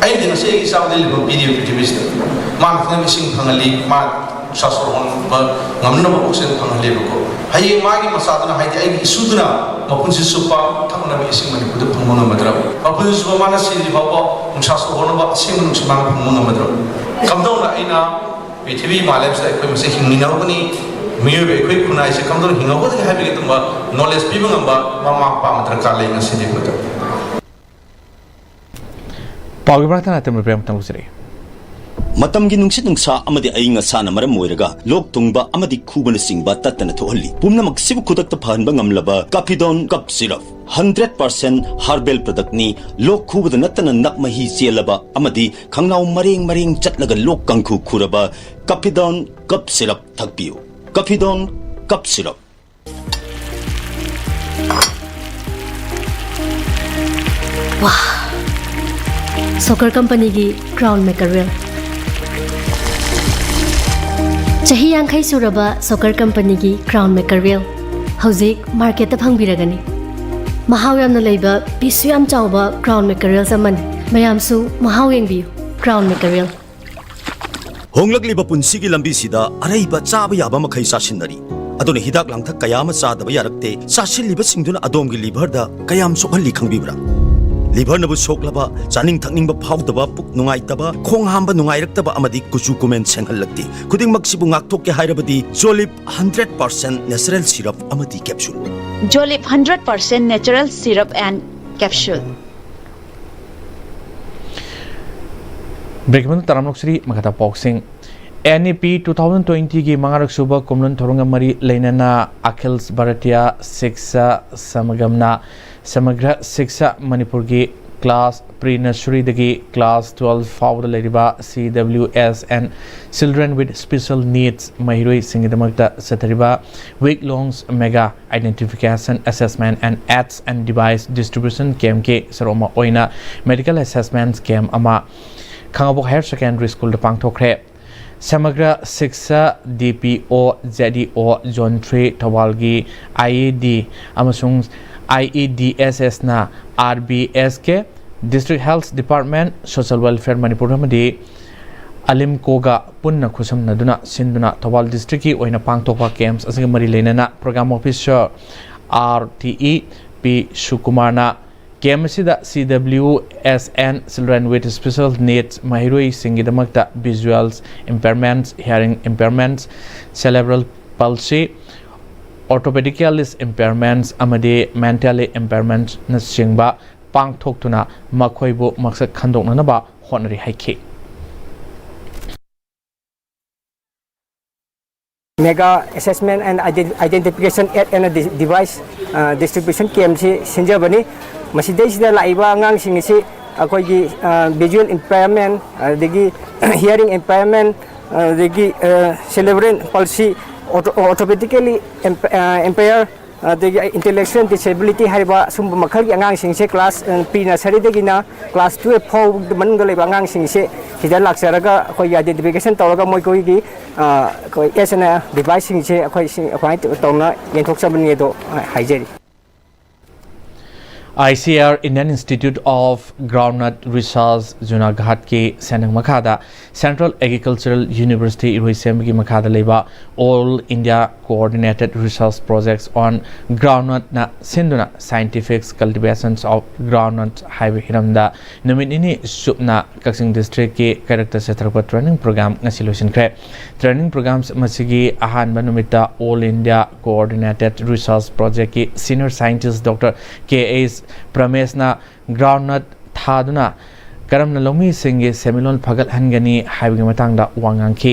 ꯑꯩꯅꯗꯤ ꯉꯁꯤ ꯑꯩꯒꯤ ꯏꯆꯥꯕꯨꯗꯤ ꯂꯩꯐꯝ ꯄꯤꯔꯤꯕ ꯄ꯭ꯔꯤꯊꯤꯕꯤꯁꯤꯗ꯫ ꯃꯥꯅ ꯊꯛꯅꯕ ꯏꯁꯤꯡ ꯐꯪꯍꯜꯂꯤ, ꯃꯥ ꯅꯨꯡꯁꯥ ꯁꯣꯔ ꯍꯣꯟꯕ ꯉꯝꯅꯕ ꯑꯣꯛꯁꯤꯖꯦꯟ ꯐꯪꯍꯜꯂꯦꯕꯀꯣ꯫ ꯍꯌꯦꯡ ꯃꯥꯒꯤ ꯃꯆꯥꯗꯨꯅ, ꯍꯥꯏꯗꯤ ꯑꯩꯒꯤ ꯏꯁꯨꯗꯨꯅ ꯃꯄꯨꯟꯁꯤ ꯆꯨꯞꯄ ꯊꯛꯅꯕ ꯏꯁꯤꯡ ꯃꯅꯤꯄꯨꯔꯗ ꯐꯪꯕ ꯉꯝꯃꯗ꯭ꯔꯕ? ꯃꯄꯨꯟꯁꯤ ꯆꯨꯞꯄ ꯃꯥꯅ ꯁꯤꯗ꯭ꯔꯤ ꯐꯥꯎꯕ ꯅꯨꯡꯁꯥ ꯁꯣꯔ ꯍꯣꯟꯅꯕ ꯑꯁꯦꯡꯕ ꯅꯨꯡꯁꯤꯠ ꯃꯥꯅ ꯐꯪꯕ ꯉꯝꯃꯗ꯭ꯔꯕ? ꯀꯝꯗꯧꯅ ꯑꯩꯅ ꯄ꯭ꯔꯤꯊꯤꯕꯤ ꯃꯥꯂꯦꯝꯁꯤꯗ ꯑꯩꯈꯣꯏ ꯃꯁꯦ ꯍꯤꯡꯃꯤꯟꯅꯍꯧꯒꯅꯤ, ꯃꯤꯑꯣꯏꯕ ꯑꯩꯈꯣꯏ ꯈꯨꯟꯅꯥꯏꯁꯦ ꯀꯝꯗꯧꯅ ꯍꯤꯡꯍꯧꯒꯗꯒꯦ ꯍꯥꯏꯕꯒꯤ ꯑꯗꯨꯒꯨꯝꯕ ꯅꯣꯂꯦꯖ ꯄꯤꯕ ꯉꯝꯕ ꯃꯃꯥ ꯃꯄꯥ ꯑꯃ ꯗꯔꯀꯥꯔ ꯂꯩ ꯉꯁꯤꯗꯤ ꯑꯩꯈꯣꯏꯗ꯫ ꯄꯥꯎꯒꯤ ꯃꯔꯛ ꯊꯠꯅ ꯑꯇꯦꯟꯕ ꯕ꯭ꯔꯦꯛ ꯑꯃꯇꯪ ꯂꯧꯖꯔꯛꯏ꯫ ꯃꯇꯝꯒꯤ ꯅꯨꯡꯁꯤꯠ ꯅꯨꯡꯁꯥ ꯑꯃꯗꯤ ꯑꯏꯪ ꯑꯁꯥꯅ ꯃꯔꯝ ꯑꯣꯏꯔꯒ ꯂꯣꯛ ꯊꯨꯡꯕ ꯑꯃꯗꯤ ꯈꯨꯕꯅꯆꯤꯡꯕ ꯇꯠꯇꯅ ꯊꯣꯛꯍꯜꯂꯤ꯫ ꯄꯨꯝꯅꯃꯛꯁꯤꯕꯨ ꯈꯨꯗꯛꯇ ꯐꯍꯟꯕ ꯉꯝꯂꯕ ꯀꯥꯐꯤꯗꯣꯟ cough syrup. Hundred percent herbal ꯄ꯭ꯔꯗꯛꯅꯤ꯫ ꯂꯣꯛ ꯈꯨꯕꯗ ꯅꯠꯇꯅ ꯅꯞ ꯃꯍꯤ ꯆꯦꯜꯂꯕ ꯑꯃꯗꯤ ꯈꯪꯅꯥꯎ ꯃꯔꯦꯡ ꯃꯔꯦꯡ ꯆꯠꯂꯒ ꯂꯣꯛ ꯀꯥꯡꯈꯨ ꯈꯨꯔꯕ ꯀꯥꯐꯤꯗꯣꯟ ꯀꯞ ꯁꯤꯔꯞ ꯊꯛꯄꯤꯌꯨ꯫ ꯀꯥꯐꯤꯗꯣꯟ ꯀꯞ ꯁꯤꯔꯞ꯫ ꯋꯥ! ꯁꯣꯀꯔ ꯀꯝꯄꯅꯤꯒꯤ ꯀ꯭ꯔꯥꯎꯟ ꯃꯦꯀꯔꯦꯜ꯫ ꯆꯍꯤ ꯌꯥꯡꯈꯩ ꯁꯨꯔꯕ ꯁꯣꯀꯔ ꯀꯝꯄꯅꯤꯒꯤ ꯀ꯭ꯔꯥꯎꯟ ꯃꯦꯀꯔꯦꯜ ꯍꯧꯖꯤꯛ ꯃꯥꯔꯀꯦꯠꯇ ꯐꯪꯕꯤꯔꯒꯅꯤ꯫ ꯃꯍꯥꯎ ꯌꯥꯝꯅ ꯂꯩꯕ, ꯄꯤꯁꯁꯨ ꯌꯥꯝ ꯆꯥꯎꯕ ꯀ꯭ꯔꯥꯎꯟ ꯃꯦꯀꯔꯦꯜꯁ ꯑꯃꯅꯤ꯫ ꯃꯌꯥꯝꯁꯨ ꯃꯍꯥꯎ ꯌꯦꯡꯕꯤꯌꯨ꯫ ꯀ꯭ꯔꯥꯎꯟ ꯃꯦꯀꯔꯦꯜ꯫ ꯍꯣꯡꯂꯛꯂꯤꯕ ꯄꯨꯟꯁꯤꯒꯤ ꯂꯝꯕꯤꯁꯤꯗ ꯑꯔꯩꯕ ꯆꯥꯕ ꯌꯥꯕ ꯃꯈꯩ ꯆꯥꯁꯤꯟꯅꯔꯤ꯫ ꯑꯗꯨꯅ ꯍꯤꯗꯥꯛ ꯂꯥꯡꯊꯛ ꯀꯌꯥ ꯑꯃ ꯆꯥꯗꯕ ꯌꯥꯔꯛꯇꯦ꯫ ꯆꯥꯁꯤꯜꯂꯤꯕꯁꯤꯡꯗꯨꯅ ꯑꯗꯣꯝꯒꯤ ꯂꯤꯚꯔꯗ ꯀꯌꯥꯝ ꯁꯣꯛꯍꯜꯂꯤ ꯈꯪꯕꯤꯕ꯭ꯔꯥ? ꯂꯤꯚꯔꯅꯕꯨ ꯁꯣꯛꯂꯕ, ꯆꯥꯅꯤꯡ ꯊꯛꯅꯤꯡꯕ ꯐꯥꯎꯗꯕ, ꯄꯨꯛ ꯅꯨꯡꯉꯥꯏꯇꯕ, ꯈꯣꯡ ꯍꯥꯝꯕ ꯅꯨꯡꯉꯥꯏꯔꯛꯇꯕ ꯑꯃꯗꯤ ꯀꯨꯆꯨ ꯀꯨꯃꯦꯟ ꯁꯦꯡꯍꯜꯂꯛꯇꯦ꯫ ꯈꯨꯗꯤꯡꯃꯛꯁꯤꯕꯨ ꯉꯥꯛꯊꯣꯛꯀꯦ ꯍꯥꯏꯔꯕꯗꯤ ꯖꯣꯂꯤꯞ ꯍꯟꯗ꯭ꯔꯦꯠ ꯄꯥꯔꯁꯦꯟ ꯅꯦꯆꯔꯦꯜ ꯁꯤꯔꯞ ꯑꯃꯗꯤ capsule. Jolib hundred percent natural syrup and capsule. Break ꯃꯇꯨꯡ ꯇꯔꯥꯃꯔꯨꯛꯁꯤꯗꯤ ꯃꯈꯥ ꯄꯥꯎꯁꯤꯡ꯫ N E P two thousand ꯇ꯭ꯋꯦꯟꯇꯤꯒꯤ ꯃꯉꯥꯔꯛ ꯁꯨꯕ ꯀꯨꯝꯂꯣꯟ ꯊꯧꯔꯝꯒ ꯃꯔꯤ ꯂꯩꯅꯅ ꯑꯈꯤꯜ ꯚꯥꯔꯇꯤꯌꯥ ꯁꯤꯛꯁꯥ ꯁꯃꯥꯒꯝꯅ ꯁꯃꯒ꯭ꯔ ꯁꯤꯛꯁꯥ ꯃꯅꯤꯄꯨꯔꯒꯤ ꯀ꯭ꯂꯥꯁ ꯄ꯭ꯔꯤ ꯅꯔꯁꯔꯤꯗꯒꯤ ꯀ꯭ꯂꯥꯁ ꯇꯨꯋꯦꯜꯐ ꯐꯥꯎꯕꯗ ꯂꯩꯔꯤꯕ C W S N children with special needs ꯃꯍꯩꯔꯣꯏꯁꯤꯡꯒꯤꯗꯃꯛꯇ ꯆꯠꯊꯔꯤꯕ week long mega identification assessment and aids and device distribution ꯀꯦꯝꯞꯀꯤ ꯁꯔꯨꯛ ꯑꯃ ꯑꯣꯏꯅ ꯃꯦꯗꯤꯀꯦꯜ ꯑꯦꯁꯦꯁꯃꯦꯟ ꯀꯦꯝꯞ ꯑꯃ ꯈꯥꯉꯕꯣꯛ ꯍꯥꯌꯔ ꯁꯦꯀꯦꯟꯗꯔꯤ ꯁ꯭ꯀꯨꯜꯗ ꯄꯥꯡꯊꯣꯛꯈ꯭ꯔꯦ꯫ ꯁꯃꯒ꯭ꯔ ꯁꯤꯛꯁꯥ D P O Z E O zone three ꯊꯧꯕꯥꯜꯒꯤ ꯑꯥꯏ ꯏ ꯗꯤ ꯑꯃꯁꯨꯡ ꯑꯥꯏ ꯏ ꯗꯤ ꯑꯦꯁ ꯑꯦꯁꯅ R B S K, district health department, social welfare Manipur ꯑꯃꯗꯤ ꯑꯂꯤꯝꯀꯣꯒ ꯄꯨꯟꯅ ꯈꯨꯠꯁꯝꯅꯗꯨꯅ ꯁꯤꯟꯗꯨꯅ ꯊꯧꯕꯥꯜ ꯗꯤꯁꯇ꯭ꯔꯤꯛꯀꯤ ꯑꯣꯏꯅ ꯄꯥꯡꯊꯣꯛꯄ ꯀꯦꯝꯞꯁ ꯑꯁꯤꯒ ꯃꯔꯤ ꯂꯩꯅꯅ programme officer R T E P ꯁꯨꯀꯨꯃꯥꯔꯅ ꯀꯦꯝꯞ ꯑꯁꯤꯗ C W S N children with special needs ꯃꯍꯩꯔꯣꯏꯁꯤꯡꯒꯤꯗꯃꯛꯇ visual impairments, hearing impairments, cerebral palsy, orthopaedically impairments ꯑꯃꯗꯤ ꯃꯦꯟꯇꯦꯂꯤ ꯏꯝꯄꯦꯔꯃꯦꯟꯠꯅꯆꯤꯡꯕ ꯄꯥꯡꯊꯣꯛꯇꯨꯅ ꯃꯈꯣꯏꯕꯨ ꯃꯁꯛ ꯈꯪꯗꯣꯛꯅꯅꯕ ꯍꯣꯠꯅꯔꯤ ꯍꯥꯏꯈꯤ꯫ Mega Assessment and Ident- Identification Aid and Di- Device, ꯑ, Distribution Campꯁꯤ ꯁꯤꯟꯖꯕꯅꯤ꯫ ꯃꯁꯤꯗꯩꯁꯤꯗ ꯂꯥꯛꯏꯕ ꯑꯉꯥꯡꯁꯤꯡ ꯑꯁꯤ ꯑꯩꯈꯣꯏꯒꯤ, ꯑ, visual impairment, ꯑꯗꯒꯤ hearing impairment, ꯑꯗꯒꯤ, ꯑ, cerebral palsy, ortho- orthopedically imp- ꯑ, impair, ꯑꯗꯒꯤ intellectual disability ꯍꯥꯏꯔꯤꯕ ꯁꯨꯝꯕ ꯃꯈꯜꯒꯤ ꯑꯉꯥꯡꯁꯤꯡꯁꯦ class, ꯑ, pre nurseryꯗꯒꯤꯅ class twelve ꯐꯥꯎ ꯃꯅꯨꯡꯗ ꯂꯩꯕ ꯑꯉꯥꯡꯁꯤꯡꯁꯦ ꯁꯤꯗ ꯂꯥꯛꯆꯔꯒ ꯑꯩꯈꯣꯏꯒꯤ identification ꯇꯧꯔꯒ ꯃꯈꯣꯏꯒꯤ, ꯑ, ꯑꯩꯈꯣꯏ ꯑꯦꯁ ꯑꯦꯟ ꯑꯦꯜ deviceꯁꯤꯡꯁꯦ ꯑꯩꯈꯣꯏ ꯁꯤ ꯑꯗꯨꯃꯥꯏꯅ ꯇꯧꯅ ꯌꯦꯟꯊꯣꯛꯆꯕꯅꯤ ꯑꯗꯣ ꯍꯥꯏꯖꯔꯤ꯫ ICAR, Indian Institute of Groundnut Research, ꯖꯨꯅꯥꯘꯥꯠꯀꯤ ꯁꯦꯟꯅꯪ ꯃꯈꯥꯗ Central Agricultural University ꯏꯔꯣꯏꯁꯦꯝꯕꯒꯤ ꯃꯈꯥꯗ ꯂꯩꯕ All India Coordinated Research Projects on Groundnutꯅ ꯁꯤꯟꯗꯨꯅ Scientific Cultivations of Groundnut ꯍꯥꯏꯕ ꯍꯤꯔꯝꯗ ꯅꯨꯃꯤꯠ ꯅꯤꯅꯤ ꯆꯨꯞꯅ ꯀꯛꯆꯤꯡ districtꯀꯤ ꯀꯩꯔꯛꯇ ꯆꯠꯊꯔꯛꯄ training program ꯉꯁꯤ ꯂꯣꯏꯁꯤꯟꯈ꯭ꯔꯦ꯫ Training programs ꯃꯁꯤꯒꯤ ꯑꯍꯥꯟꯕ ꯅꯨꯃꯤꯠꯇ All India Coordinated Research Projectꯀꯤ Senior Scientist Doctor K H ꯄ꯭ꯔꯃꯦꯁꯅ groundnut ꯊꯥꯗꯨꯅ ꯀꯔꯝꯅ ꯂꯧꯃꯤꯁꯤꯡꯒꯤ ꯁꯦꯟꯃꯤꯠꯂꯣꯟ ꯐꯒꯠꯍꯟꯒꯅꯤ ꯍꯥꯏꯕꯒꯤ ꯃꯇꯥꯡꯗ ꯋꯥ ꯉꯥꯡꯈꯤ꯫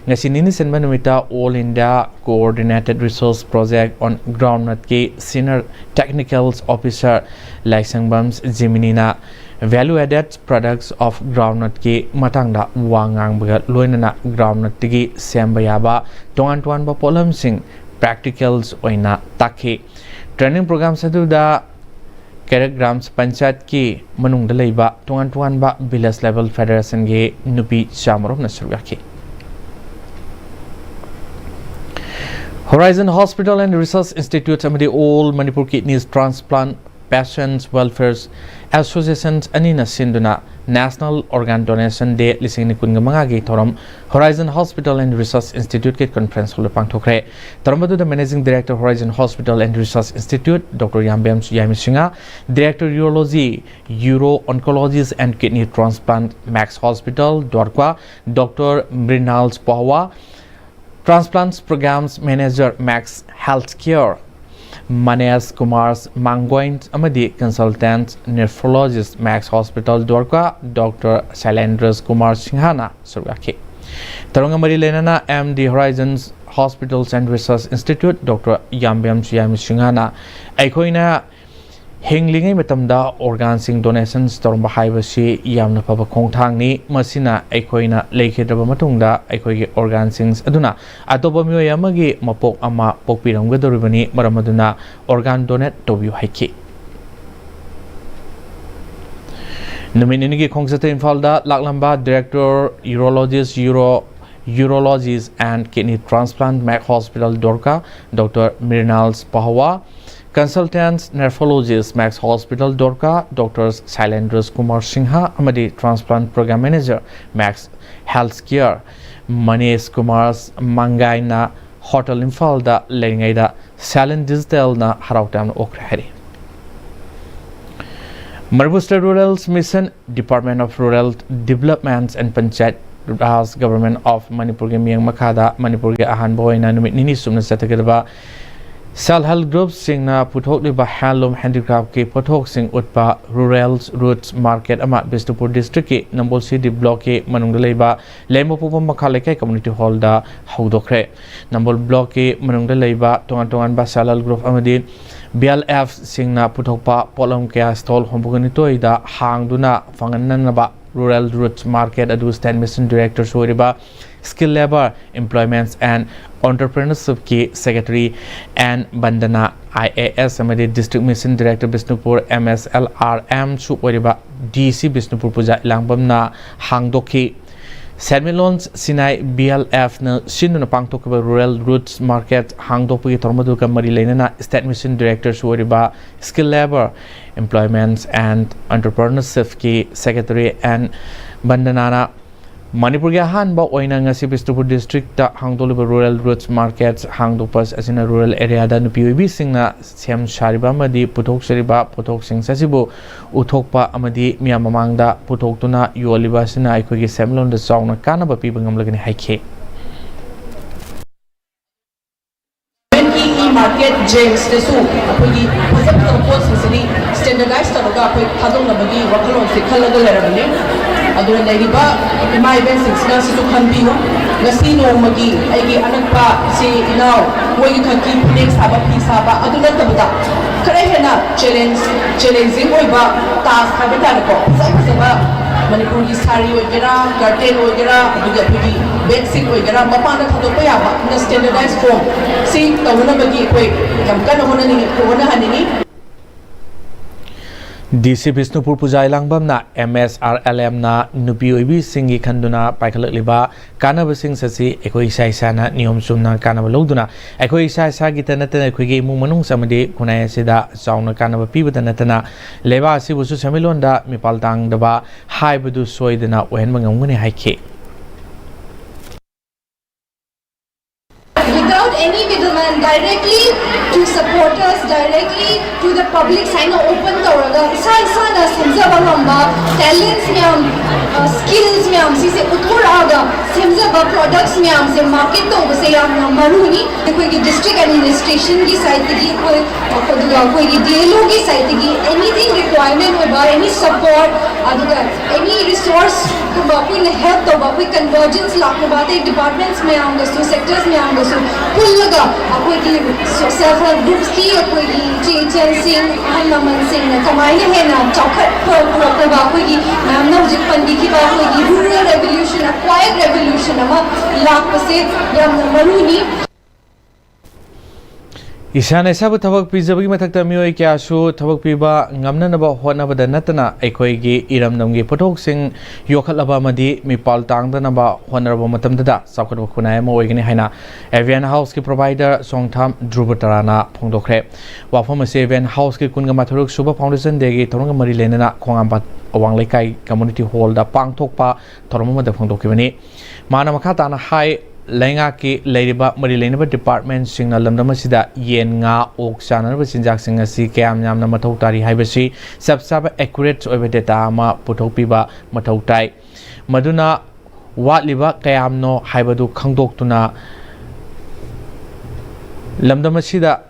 ꯉꯁꯤ ꯅꯤꯅꯤ ꯆꯟꯕ ꯅꯨꯃꯤꯠꯇ All India Coordinated Research Project on Groundnutꯀꯤ Senior Technical Officer ꯂꯥꯏꯁꯪꯕꯝ ꯖꯤꯃꯤꯅꯤꯅ Value Added Products of Groundnutꯀꯤ ꯃꯇꯥꯡꯗ ꯋꯥ ꯉꯥꯡꯕꯒ ꯂꯣꯏꯅꯅ groundnutꯇꯒꯤ ꯁꯦꯝꯕ ꯌꯥꯕ ꯇꯣꯉꯥꯟ ꯇꯣꯉꯥꯟꯕ ꯄꯣꯠꯂꯝꯁꯤꯡ practicals ꯑꯣꯏꯅ ꯇꯥꯛꯈꯤ꯫ Training programs ꯑꯗꯨꯗ ꯀꯩꯔꯛ ꯒ꯭ꯔꯥꯝ ꯄꯟꯆꯥꯌꯠꯀꯤ ꯃꯅꯨꯡꯗ ꯂꯩꯕ ꯇꯣꯉꯥꯟ ꯇꯣꯉꯥꯟꯕ village level federationꯒꯤ ꯅꯨꯄꯤ ꯆꯥꯃꯔꯣꯝꯅ ꯁꯔꯨꯛ ꯌꯥꯈꯤ꯫ Horizon Hospital and Research Institute ꯑꯃꯗꯤ All Manipur Kidneys Transplant Patients Welfare Associations ꯑꯅꯤꯅ ꯁꯤꯟꯗꯨꯅ National Organ Donation Day ꯂꯤꯁꯤꯡ ꯑꯅꯤ ꯀꯨꯟꯒ ꯃꯉꯥꯒꯤ ꯊꯧꯔꯝ Horizon Hospital and Research Instituteꯀꯤ conference hallꯗ ꯄꯥꯡꯊꯣꯛꯈ꯭ꯔꯦ꯫ ꯊꯧꯔꯝ ꯑꯗꯨꯗ Managing Director, Horizon Hospital and Research Institute, Doctor ꯌꯥꯝꯕꯦꯝ ꯁꯨꯌꯥꯏꯃꯁꯤꯡꯍ, Director, Urology, Uro-Oncologist and Kidney Transplant, Max Hospital, Dwarka, Doctor Mrinal Pahwa, Transplants Programs Manager, Max Healthcare, Manesh Kumar Mangoin ꯑꯃꯗꯤ Consultant Nephrologist, Max Hospital, Dwarka, Doctor Shailendra Kumar Singhana ꯁꯔꯨꯛ ꯌꯥꯈꯤ꯫ ꯊꯧꯔꯝꯒ ꯃꯔꯤ ꯂꯩꯅꯅ M D Horizons Hospitals and Research Institute, Doctor ꯌꯥꯝꯕꯦꯝ ꯁꯨꯌꯥꯏꯃꯁꯤꯡꯍꯅ ꯑꯩꯈꯣꯏꯅ ꯍꯤꯡꯂꯤꯉꯩ ꯃꯇꯝꯗ organꯁꯤꯡ donations ꯇꯧꯔꯝꯕ ꯍꯥꯏꯕꯁꯤ ꯌꯥꯝꯅ ꯐꯕ ꯈꯣꯡꯊꯥꯡꯅꯤ꯫ ꯃꯁꯤꯅ ꯑꯩꯈꯣꯏꯅ ꯂꯩꯈꯤꯗ꯭ꯔꯕ ꯃꯇꯨꯡꯗ ꯑꯩꯈꯣꯏꯒꯤ organꯁꯤꯡ ꯑꯗꯨꯅ ꯑꯇꯣꯞꯄ ꯃꯤꯑꯣꯏ ꯑꯃꯒꯤ ꯃꯄꯣꯛ ꯑꯃ ꯄꯣꯛꯄꯤꯔꯝꯒꯗꯧꯔꯤꯕꯅꯤ꯫ ꯃꯔꯝ ꯑꯗꯨꯅ organ donate ꯇꯧꯕꯤꯌꯨ ꯍꯥꯏꯈꯤ꯫ ꯅꯨꯃꯤꯠ ꯅꯤꯅꯤꯒꯤ ꯈꯣꯡꯆꯠꯇ ꯏꯝꯐꯥꯜꯗ ꯂꯥꯛꯂꯝꯕ Director, Urologist, Uro, Urologist and Kidney Transplant, Max Hospital, Dwarka, Doctor Mrinal Pahwa, Consultant Nephrologist, Max Hospital, Dwarka, Doctor Shailendra Kumar Singha ꯑꯃꯗꯤ Transplant Program Manager, Max Healthcare, Manesh Kumar ꯃꯪꯒꯥꯏꯅ ꯍꯣꯇꯦꯜ ꯏꯝꯐꯥꯜꯗ ꯂꯩꯔꯤꯉꯩꯗ ꯁꯥꯏꯂꯦꯟ ꯗꯤꯖꯤꯇꯦꯜꯅ ꯍꯔꯥꯎ ꯇꯌꯥꯝꯅ ꯑꯣꯛꯈ꯭ꯔꯦ ꯍꯥꯏꯔꯤ꯫ Manipur state rural mission, Department of Rural Development and Panchayat Raj, Government of ꯃꯅꯤꯄꯨꯔꯒꯤ ꯃꯤꯠꯌꯦꯡ ꯃꯈꯥꯗ ꯃꯅꯤꯄꯨꯔꯒꯤ ꯑꯍꯥꯟꯕ ꯑꯣꯏꯅ ꯅꯨꯃꯤꯠ ꯅꯤꯅꯤ ꯆꯨꯞꯅ ꯆꯠꯊꯒꯗꯕ Self Help Groupꯁꯤꯡꯅ ꯄꯨꯊꯣꯛꯂꯤꯕ Handloom Handicraftꯀꯤ ꯄꯣꯠꯊꯣꯛꯁꯤꯡ ꯎꯠꯄ Rural Roots Market ꯑꯃ ꯕꯤꯁꯅꯨꯄꯨꯔ ꯗꯤꯁꯇ꯭ꯔꯤꯛꯀꯤ ꯅꯝꯕꯣꯜ ꯁꯤ ꯗꯤ ꯕ꯭ꯂꯣꯛꯀꯤ ꯃꯅꯨꯡꯗ ꯂꯩꯕ ꯂꯩꯃ ꯄꯣꯛꯄ ꯃꯈꯥ ꯂꯩꯀꯥꯏ ꯀꯝꯃ꯭ꯌꯨꯅꯤꯇꯤ ꯍꯣꯜꯗ ꯍꯧꯗꯣꯛꯈ꯭ꯔꯦ꯫ ꯅꯝꯕꯣꯜ ꯕ꯭ꯂꯣꯛꯀꯤ ꯃꯅꯨꯡꯗ ꯂꯩꯕ ꯇꯣꯉꯥꯟ ꯇꯣꯉꯥꯟꯕ Self Help Group ꯑꯃꯗꯤ ꯕꯤ ꯑꯦꯜ ꯑꯦꯐꯁꯤꯡꯅ ꯄꯨꯊꯣꯛꯄ ꯄꯣꯠꯂꯝ ꯀꯌꯥ ꯁ꯭ꯇꯣꯜ ꯍꯨꯝꯐꯨꯒ ꯅꯤꯊꯣꯏꯗ ꯍꯥꯡꯗꯨꯅ ꯐꯪꯍꯟꯅꯅꯕ Rural Roots Market ꯑꯗꯨ ꯁ꯭ꯇꯦꯠ ꯃꯤꯁꯟ ꯗꯤꯔꯦꯛꯇꯔꯁꯨ ꯑꯣꯏꯔꯤꯕ Skill Labour, Employments and Entrepreneurshipꯀꯤ secretary N Bandana I A S ꯑꯃꯗꯤ district mission director Bishnupur M S L R ꯑꯦꯝꯁꯨ ꯑꯣꯏꯔꯤꯕ ꯗꯤ ꯁꯤ ꯕꯤꯁꯅꯨꯄꯨꯔ ꯄꯨꯖꯥ ꯏꯂꯥꯡꯕꯝꯅ ꯍꯥꯡꯗꯣꯛꯈꯤ꯫ ꯁꯦꯟꯃꯤꯠꯂꯣꯟ ꯁꯤꯅꯥꯏ ꯕꯤ ꯑꯦꯜ ꯑꯦꯐꯅ ꯁꯤꯟꯗꯨꯅ ꯄꯥꯡꯊꯣꯛꯈꯤꯕ Rural Roots Market ꯍꯥꯡꯗꯣꯛꯄꯒꯤ ꯊꯧꯔꯝ ꯑꯗꯨꯒ ꯃꯔꯤ ꯂꯩꯅꯅ ꯁ꯭ꯇꯦꯠ ꯃꯤꯁꯟ ꯗꯤꯔꯦꯛꯇꯔꯁꯨ ꯑꯣꯏꯔꯤꯕ Skill Labour, Employments and Entrepreneurshipꯀꯤ ꯁꯦꯀ꯭ꯔꯦꯇꯔꯤ ꯑꯦꯟ ꯕꯟꯗꯅꯥꯅ ꯃꯅꯤꯄꯨꯔꯒꯤ ꯑꯍꯥꯟꯕ ꯑꯣꯏꯅ ꯉꯁꯤ ꯕꯤꯁꯅꯨꯄꯨꯔ ꯗꯤꯁꯇ꯭ꯔꯤꯛꯇ ꯍꯥꯡꯗꯣꯛꯂꯤꯕ Rural Roots Market ꯍꯥꯡꯗꯣꯛꯄ ꯑꯁꯤꯅ ꯔꯨꯔꯦꯜ ꯑꯦꯔꯤꯌꯥꯗ ꯅꯨꯄꯤ ꯑꯣꯏꯕꯤꯁꯤꯡꯅ ꯁꯦꯝ ꯁꯥꯔꯤꯕ ꯑꯃꯗꯤ ꯄꯨꯊꯣꯛꯆꯔꯤꯕ ꯄꯣꯠꯊꯣꯛꯁꯤꯡ ꯑꯁꯤꯕꯨ ꯎꯠꯊꯣꯛꯄ ꯑꯃꯗꯤ ꯃꯤꯌꯥꯝ ꯃꯃꯥꯡꯗ ꯄꯨꯊꯣꯛꯇꯨꯅ ꯌꯣꯜꯂꯤꯕ ꯑꯁꯤꯅ ꯑꯩꯈꯣꯏꯒꯤ ꯁꯦꯟꯃꯤꯠꯂꯣꯟꯗ ꯆꯥꯎꯅ ꯀꯥꯟꯅꯕ ꯄꯤꯕ ꯉꯝꯂꯒꯅꯤ ꯍꯥꯏꯈꯤ꯫ ꯒꯤ ꯏ ꯃꯥꯔꯀꯦꯠ ꯖꯦꯝꯁꯇꯁꯨ ꯑꯩꯈꯣꯏꯒꯤ ꯐꯖ ꯐꯖꯕ ꯄꯣꯠꯁꯤꯡꯁꯤꯗꯤ ꯁ꯭ꯇꯦꯟꯗꯔꯗꯥꯏꯁ ꯇꯧꯔꯒ ꯑꯩꯈꯣꯏ ꯊꯥꯗꯣꯛꯅꯕꯒꯤ ꯋꯥꯈꯜꯂꯣꯟꯁꯦ ꯈꯜꯂꯒ ꯂꯩꯔꯕꯅꯦ꯫ ꯑꯗꯨꯅ ꯂꯩꯔꯤꯕ ꯏꯃꯥ ꯏꯕꯦꯟꯁꯤꯡꯁꯤꯅ ꯁꯤꯁꯨ ꯈꯟꯕꯤꯌꯨ꯫ ꯉꯁꯤ ꯅꯣꯡꯃꯒꯤ ꯑꯩꯒꯤ ꯑꯅꯛꯄ ꯏꯆꯦ ꯏꯅꯥꯎ ꯃꯣꯏꯒꯤ ꯈꯛꯀꯤ ꯐꯅꯦꯛ ꯁꯥꯕ, ꯐꯤ ꯁꯥꯕ ꯑꯗꯨ ꯅꯠꯇꯕꯗ ꯈꯔ ꯍꯦꯟꯅ ꯆꯦꯂꯦꯟꯖ ꯆꯦꯂꯦꯟꯖꯤꯡ ꯑꯣꯏꯕ ꯇꯥꯁ ꯍꯥꯏꯕ ꯇꯥꯔꯦꯀꯣ, ꯐꯖ ꯐꯖꯕ ꯃꯅꯤꯄꯨꯔꯒꯤ ꯁꯥꯔꯤ ꯑꯣꯏꯒꯦꯔꯥ, ꯀꯔꯇꯦꯟ ꯑꯣꯏꯒꯦꯔꯥ, ꯑꯗꯨꯒ ꯑꯩꯈꯣꯏꯒꯤ ꯕꯦꯗꯁꯤꯠ ꯑꯣꯏꯒꯦꯔꯥ, ꯃꯄꯥꯟꯗ ꯊꯥꯗꯣꯛꯄ ꯌꯥꯕ ꯁ꯭ꯇꯦꯟꯗꯔꯗꯥꯏꯁ ꯐꯣꯝ ꯁꯤ ꯇꯧꯅꯅꯕꯒꯤ ꯑꯩꯈꯣꯏ ꯌꯥꯝ ꯀꯟꯅ ꯍꯣꯠꯅꯅꯤꯡꯉꯤ, ꯍꯣꯠꯅꯍꯟꯅꯤꯡꯉꯤ꯫ ꯗꯤ ꯁꯤ ꯕꯤꯁꯅꯨꯄꯨꯔ ꯄꯨꯖꯥ ꯏꯂꯥꯡꯕꯝꯅ ꯑꯦꯝ ꯑꯦꯁ ꯑꯥꯔ ꯑꯦꯜ ꯑꯦꯝꯅ ꯅꯨꯄꯤ ꯑꯣꯏꯕꯤꯁꯤꯡꯒꯤ ꯈꯟꯗꯨꯅ ꯄꯥꯏꯈꯠꯂꯛꯂꯤꯕ ꯀꯥꯟꯅꯕꯁꯤꯡ ꯑꯁꯤ ꯑꯩꯈꯣꯏ ꯏꯁꯥ ꯏꯁꯥꯅ ꯅꯤꯌꯣꯝ ꯆꯨꯝꯅ ꯀꯥꯟꯅꯕ ꯂꯧꯗꯨꯅ ꯑꯩꯈꯣꯏ ꯏꯁꯥ ꯏꯁꯥꯒꯤꯇ ꯅꯠꯇꯅ ꯑꯩꯈꯣꯏꯒꯤ ꯏꯃꯨꯡ ꯃꯅꯨꯡ ꯑꯃꯗꯤ ꯈꯨꯟꯅꯥꯏ ꯑꯁꯤꯗ ꯆꯥꯎꯅ ꯀꯥꯟꯅꯕ ꯄꯤꯕꯇ ꯅꯠꯇꯅ ꯂꯩꯕꯥꯛ ꯑꯁꯤꯕꯨꯁꯨ ꯁꯦꯟꯃꯤꯠꯂꯣꯟꯗ ꯃꯤꯄꯥꯜ ꯇꯥꯡꯗꯕ ꯍꯥꯏꯕꯗꯨ ꯁꯣꯏꯗꯅ ꯑꯣꯏꯍꯟꯕ ꯉꯝꯒꯅꯤ ꯍꯥꯏꯈꯤ꯫ Without any middleman, directly to supporters, directly to the public ꯍꯥꯏꯅ open ꯇꯧꯔꯒ ꯏꯁꯥ ꯏꯁꯥꯅ ꯁꯦꯝꯖꯕ ꯉꯝꯕ talents ꯃꯌꯥꯝ, skills ꯃꯌꯥꯝ ꯁꯤꯁꯦ ꯎꯠꯊꯣꯔꯛꯑꯒ ꯁꯦꯝꯖꯕ products ꯃꯌꯥꯝꯁꯦ market ꯇꯧꯕꯁꯦ ꯌꯥꯝꯅ ꯃꯔꯨꯅꯤ꯫ ꯑꯩꯈꯣꯏꯒꯤ district administrationꯒꯤ sideꯇꯒꯤ ꯑꯩꯈꯣꯏ, ꯑꯗꯨꯒ ꯑꯩꯈꯣꯏꯒꯤ D L Oꯒꯤ sideꯇꯒꯤ anything requirement ꯑꯣꯏꯕ, any support, ꯑꯗꯨꯒ any resource ꯀꯨꯝꯕ ꯑꯩꯈꯣꯏꯅ help ꯇꯧꯕ, ꯑꯩꯈꯣꯏ convergence ꯂꯥꯛꯅꯕ ꯑꯇꯩ departments ꯃꯌꯥꯝꯒꯁꯨ, sectors ꯃꯌꯥꯝꯒꯁꯨ ꯄꯨꯜꯂꯒ ꯑꯩꯈꯣꯏꯒꯤ self help groupsꯀꯤ ꯑꯩꯈꯣꯏꯒꯤ ꯏꯆꯦ ꯏꯆꯜꯁꯤꯡ, ꯑꯍꯜ ꯂꯃꯟꯁꯤꯡꯅ ꯀꯃꯥꯏꯅ ꯍꯦꯟꯅ ꯆꯥꯎꯈꯠꯄ ꯄꯨꯔꯛꯅꯕ ꯑꯩꯈꯣꯏꯒꯤ ꯃꯌꯥꯝꯅ ꯍꯧꯖꯤꯛ ꯄꯟꯕꯤꯈꯤꯕ ꯑꯩꯈꯣꯏꯒꯤ rural revolution, a quiet revolution ꯑꯃ ꯂꯥꯛꯄꯁꯦ ꯌꯥꯝꯅ ꯃꯔꯨꯅꯤ꯫ ꯏꯁꯥꯅ ꯏꯁꯥꯕꯨ ꯊꯕꯛ ꯄꯤꯖꯕꯒꯤ ꯃꯊꯛꯇ ꯃꯤꯑꯣꯏ ꯀꯌꯥꯁꯨ ꯊꯕꯛ ꯄꯤꯕ ꯉꯝꯅꯅꯕ ꯍꯣꯠꯅꯕꯗ ꯅꯠꯇꯅ ꯑꯩꯈꯣꯏꯒꯤ ꯏꯔꯝꯗꯝꯒꯤ ꯄꯣꯠꯊꯣꯛꯁꯤꯡ ꯌꯣꯛꯈꯠꯂꯕ ꯑꯃꯗꯤ ꯃꯤꯄꯥꯜ ꯇꯥꯡꯗꯅꯕ ꯍꯣꯠꯅꯔꯕ ꯃꯇꯝꯗꯗ ꯆꯥꯎꯈꯠꯄ ꯈꯨꯟꯅꯥꯏ ꯑꯃ ꯑꯣꯏꯒꯅꯤ ꯍꯥꯏꯅ Avian Houseꯀꯤ proprietor ꯁꯣꯡꯊꯥꯝ ꯙ꯭ꯔꯨꯕ ꯇꯔꯥꯅ ꯐꯣꯡꯗꯣꯛꯈ꯭ꯔꯦ꯫ ꯋꯥꯐꯝ ꯑꯁꯤ Avian Houseꯀꯤ ꯀꯨꯟꯒ ꯃꯥꯊꯣꯏꯔꯛ ꯁꯨꯕ Foundation Dayꯒꯤ ꯊꯧꯔꯝꯒ ꯃꯔꯤ ꯂꯩꯅꯅ ꯈꯣꯡꯉꯥꯝꯄꯥꯠ ꯑꯋꯥꯡ ꯂꯩꯀꯥꯏ community hallꯗ ꯄꯥꯡꯊꯣꯛꯄ ꯊꯧꯔꯝ ꯑꯃꯗ ꯐꯣꯡꯗꯣꯛꯈꯤꯕꯅꯤ꯫ ꯃꯥꯅ ꯃꯈꯥ ꯇꯥꯅ ꯍꯥꯏ, ꯂꯩꯉꯥꯛꯀꯤ ꯂꯩꯔꯤꯕ ꯃꯔꯤ ꯂꯩꯅꯕ departmentꯁꯤꯡꯅ ꯂꯝꯗꯝ ꯑꯁꯤꯗ ꯌꯦꯟ, ꯉꯥ, ꯑꯣꯛ ꯆꯥꯅꯅꯕ ꯆꯤꯟꯖꯥꯛꯁꯤꯡ ꯑꯁꯤ ꯀꯌꯥꯝ ꯌꯥꯝꯅ ꯃꯊꯧ ꯇꯥꯔꯤ ꯍꯥꯏꯕꯁꯤ ꯆꯞ ꯆꯥꯕ accurate ꯑꯣꯏꯕ data ꯑꯃ ꯄꯨꯊꯣꯛꯄꯤꯕ ꯃꯊꯧ ꯇꯥꯏ꯫ ꯃꯗꯨꯅ ꯋꯥꯠꯂꯤꯕ ꯀꯌꯥꯝꯅꯣ ꯍꯥꯏꯕꯗꯨ ꯈꯪꯗꯣꯛꯇꯨꯅ ꯂꯝꯗꯝ ꯑꯁꯤꯗ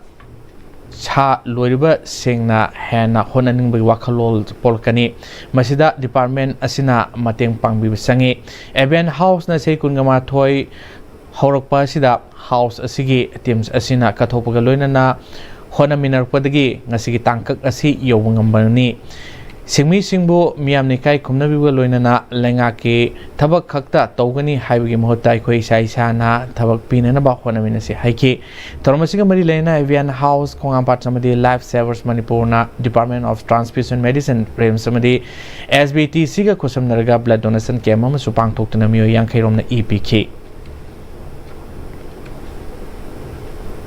ꯁꯥ ꯂꯣꯏꯔꯤꯕꯁꯤꯡꯅ ꯍꯦꯟꯅ ꯍꯣꯠꯅꯅꯤꯡꯕꯒꯤ ꯋꯥꯈꯜꯂꯣꯟ ꯄꯣꯛꯂꯛꯀꯅꯤ꯫ ꯃꯁꯤꯗ department ꯑꯁꯤꯅ ꯃꯇꯦꯡ ꯄꯥꯡꯕꯤꯕ ꯆꯪꯏ꯫ Avian Houseꯅ ꯆꯍꯤ ꯀꯨꯟꯒ ꯃꯥꯊꯣꯏ ꯍꯧꯔꯛꯄ ꯑꯁꯤꯗ house ꯑꯁꯤꯒꯤ teams ꯑꯁꯤꯅ ꯀꯠꯊꯣꯛꯄꯒ ꯂꯣꯏꯅꯅ ꯍꯣꯠꯅꯃꯤꯟꯅꯔꯛꯄꯗꯒꯤ ꯉꯁꯤꯒꯤ ꯇꯥꯡꯀꯛ ꯑꯁꯤ ꯌꯧꯕ ꯉꯝꯕꯅꯤ꯫ ꯁꯤꯟꯃꯤꯁꯤꯡꯕꯨ ꯃꯤꯌꯥꯝꯅ ꯏꯀꯥꯏ ꯈꯨꯝꯅꯕꯤꯕꯒ ꯂꯣꯏꯅꯅ ꯂꯩꯉꯥꯛꯀꯤ ꯊꯕꯛ ꯈꯛꯇ ꯇꯧꯒꯅꯤ ꯍꯥꯏꯕꯒꯤ ꯃꯍꯨꯠꯇ ꯑꯩꯈꯣꯏ ꯏꯁꯥ ꯏꯁꯥꯅ ꯊꯕꯛ ꯄꯤꯅꯅꯕ ꯍꯣꯠꯅꯃꯤꯟꯅꯁꯤ ꯍꯥꯏꯈꯤ꯫ ꯊꯧꯔꯝ ꯑꯁꯤꯒ ꯃꯔꯤ ꯂꯩꯅꯅ Avian House, ꯈꯣꯡꯉꯥꯝꯄꯥꯠ ꯑꯃꯗꯤ Life Savers ꯃꯅꯤꯄꯨꯔꯅ Department of Transfusion Medicine, RIMS ꯑꯃꯗꯤ S B T Cꯒ ꯈꯨꯠꯁꯝꯅꯔꯒ blood donation camp ꯑꯃꯁꯨ ꯄꯥꯡꯊꯣꯛꯇꯨꯅ ꯃꯤꯑꯣꯏ ꯌꯥꯡꯈꯩ ꯔꯣꯝꯅ ꯏ ꯄꯤꯈꯤ꯫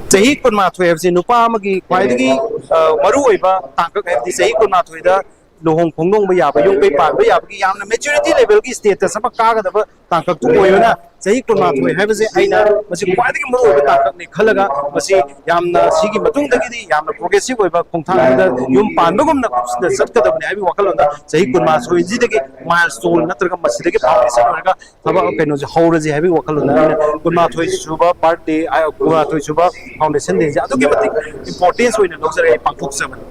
ꯆꯍꯤ ꯀꯨꯟꯃꯥꯊꯣꯏ ꯍꯥꯏꯕꯁꯤ ꯅꯨꯄꯥ ꯑꯃꯒꯤ ꯈ꯭ꯋꯥꯏꯗꯒꯤ ꯑ, ꯃꯔꯨꯑꯣꯏꯕ ꯇꯥꯡꯀꯛ ꯍꯥꯏꯕꯗꯤ ꯆꯍꯤ ꯀꯨꯟꯃꯥꯊꯣꯏꯗ ꯂꯨꯍꯣꯡ ꯈꯣꯡꯗꯣꯡꯕ ꯌꯥꯕ, ꯌꯨꯝ ꯀꯩ ꯄꯥꯟꯕ ꯌꯥꯕꯒꯤ ꯌꯥꯝꯅ maturity levelꯒꯤ status ꯑꯃ ꯀꯥꯒꯗꯕ ꯇꯥꯡꯀꯛꯇꯨ ꯑꯣꯏꯕꯅ ꯆꯍꯤ ꯀꯨꯟꯃꯥꯊꯣꯏ ꯍꯥꯏꯕꯁꯦ ꯑꯩꯅ ꯃꯁꯤ ꯈ꯭ꯋꯥꯏꯗꯒꯤ ꯃꯔꯨꯑꯣꯏꯕ ꯇꯥꯡꯀꯛꯅꯤ ꯈꯜꯂꯒ ꯃꯁꯤ ꯌꯥꯝꯅ ꯁꯤꯒꯤ ꯃꯇꯨꯡꯗꯒꯤꯗꯤ ꯌꯥꯝꯅ progressive ꯑꯣꯏꯕ ꯈꯣꯡꯊꯥꯡ ꯑꯃꯗ ꯌꯨꯝ ꯄꯥꯟꯕꯒꯨꯝꯅ ꯆꯠꯀꯗꯕꯅꯤ ꯍꯥꯏꯕꯒꯤ ꯋꯥꯈꯜꯂꯣꯟꯗ ꯆꯍꯤ ꯀꯨꯟꯃꯥꯊꯣꯏꯁꯤꯗꯒꯤ milestone ꯅꯠꯇ꯭ꯔꯒ ꯃꯁꯤꯗꯒꯤ foundation ꯑꯣꯏꯔꯒ ꯊꯕꯛ ꯀꯩꯅꯣꯁꯦ ꯍꯧꯔꯁꯤ ꯍꯥꯏꯕꯒꯤ ꯋꯥꯈꯜꯂꯣꯟꯗ ꯑꯩꯅ ꯀꯨꯟꯃꯥꯊꯣꯏ ꯁꯨꯕ birthday, ꯀꯨꯟꯃꯥꯊꯣꯏ ꯁꯨꯕ foundation dayꯁꯦ ꯑꯗꯨꯛꯀꯤ ꯃꯇꯤꯛ importance ꯑꯣꯏꯅ ꯂꯧꯖꯔꯒ ꯑꯩ ꯄꯥꯡꯊꯣꯛꯆꯕꯅꯤ꯫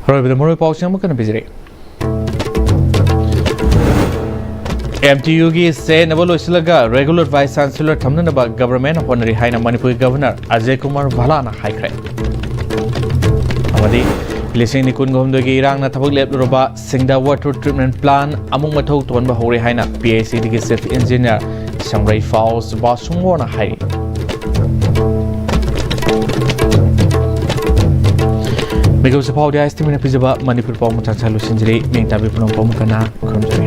ꯑꯔꯣꯏꯕꯗ ꯃꯔꯨꯑꯣꯏꯕ ꯄꯥꯎꯁꯤꯡ ꯑꯃꯨꯛ ꯍꯟꯅ ꯄꯤꯖꯔꯤ꯫ M T Uꯒꯤ ꯆꯌꯦꯠꯅꯕ ꯂꯣꯏꯁꯤꯜꯂꯒ regular vice chancellor ꯊꯝꯅꯅꯕ government ꯍꯣꯠꯅꯔꯤ ꯍꯥꯏꯅ ꯃꯅꯤꯄꯨꯔꯒꯤ governor ꯑꯖꯌ ꯀꯨꯃꯥꯔ ꯚꯜꯂꯥꯅ ꯍꯥꯏꯈ꯭ꯔꯦ꯫ ꯑꯃꯗꯤ ꯂꯤꯁꯤꯡ ꯑꯅꯤ ꯀꯨꯟꯒ ꯍꯨꯝꯗꯣꯏꯒꯤ ꯏꯔꯥꯡꯅ ꯊꯕꯛ ꯂꯦꯞꯂꯨꯔꯕ ꯁꯤꯡꯗ water treatment plant ꯑꯃꯨꯛ ꯃꯊꯧ ꯇꯧꯍꯟꯕ ꯍꯧꯔꯦ ꯍꯥꯏꯅ P I C Dꯒꯤ chief engineer ꯁꯝꯔꯩ ꯐꯥꯎꯁ ꯕꯥꯁꯨꯡꯉꯣꯅ ꯍꯥꯏꯔꯤ꯫ ꯃꯤꯀꯨꯞꯁꯤ ꯐꯥꯎꯗꯤ ꯑꯥꯏ ꯑꯦꯁ ꯇꯤ ꯚꯤꯅ ꯄꯤꯖꯕ ꯃꯅꯤꯄꯨꯔ ꯄꯥꯎ ꯃꯆꯥ ꯂꯣꯏꯁꯤꯟꯖꯔꯤ꯫ ꯃꯤꯡ ꯇꯥꯕꯤ ꯄꯨꯝꯅꯃꯛꯄꯨ ꯑꯃꯨꯛ ꯍꯟꯅ ꯈꯨꯔꯨꯝꯖꯔꯤ꯫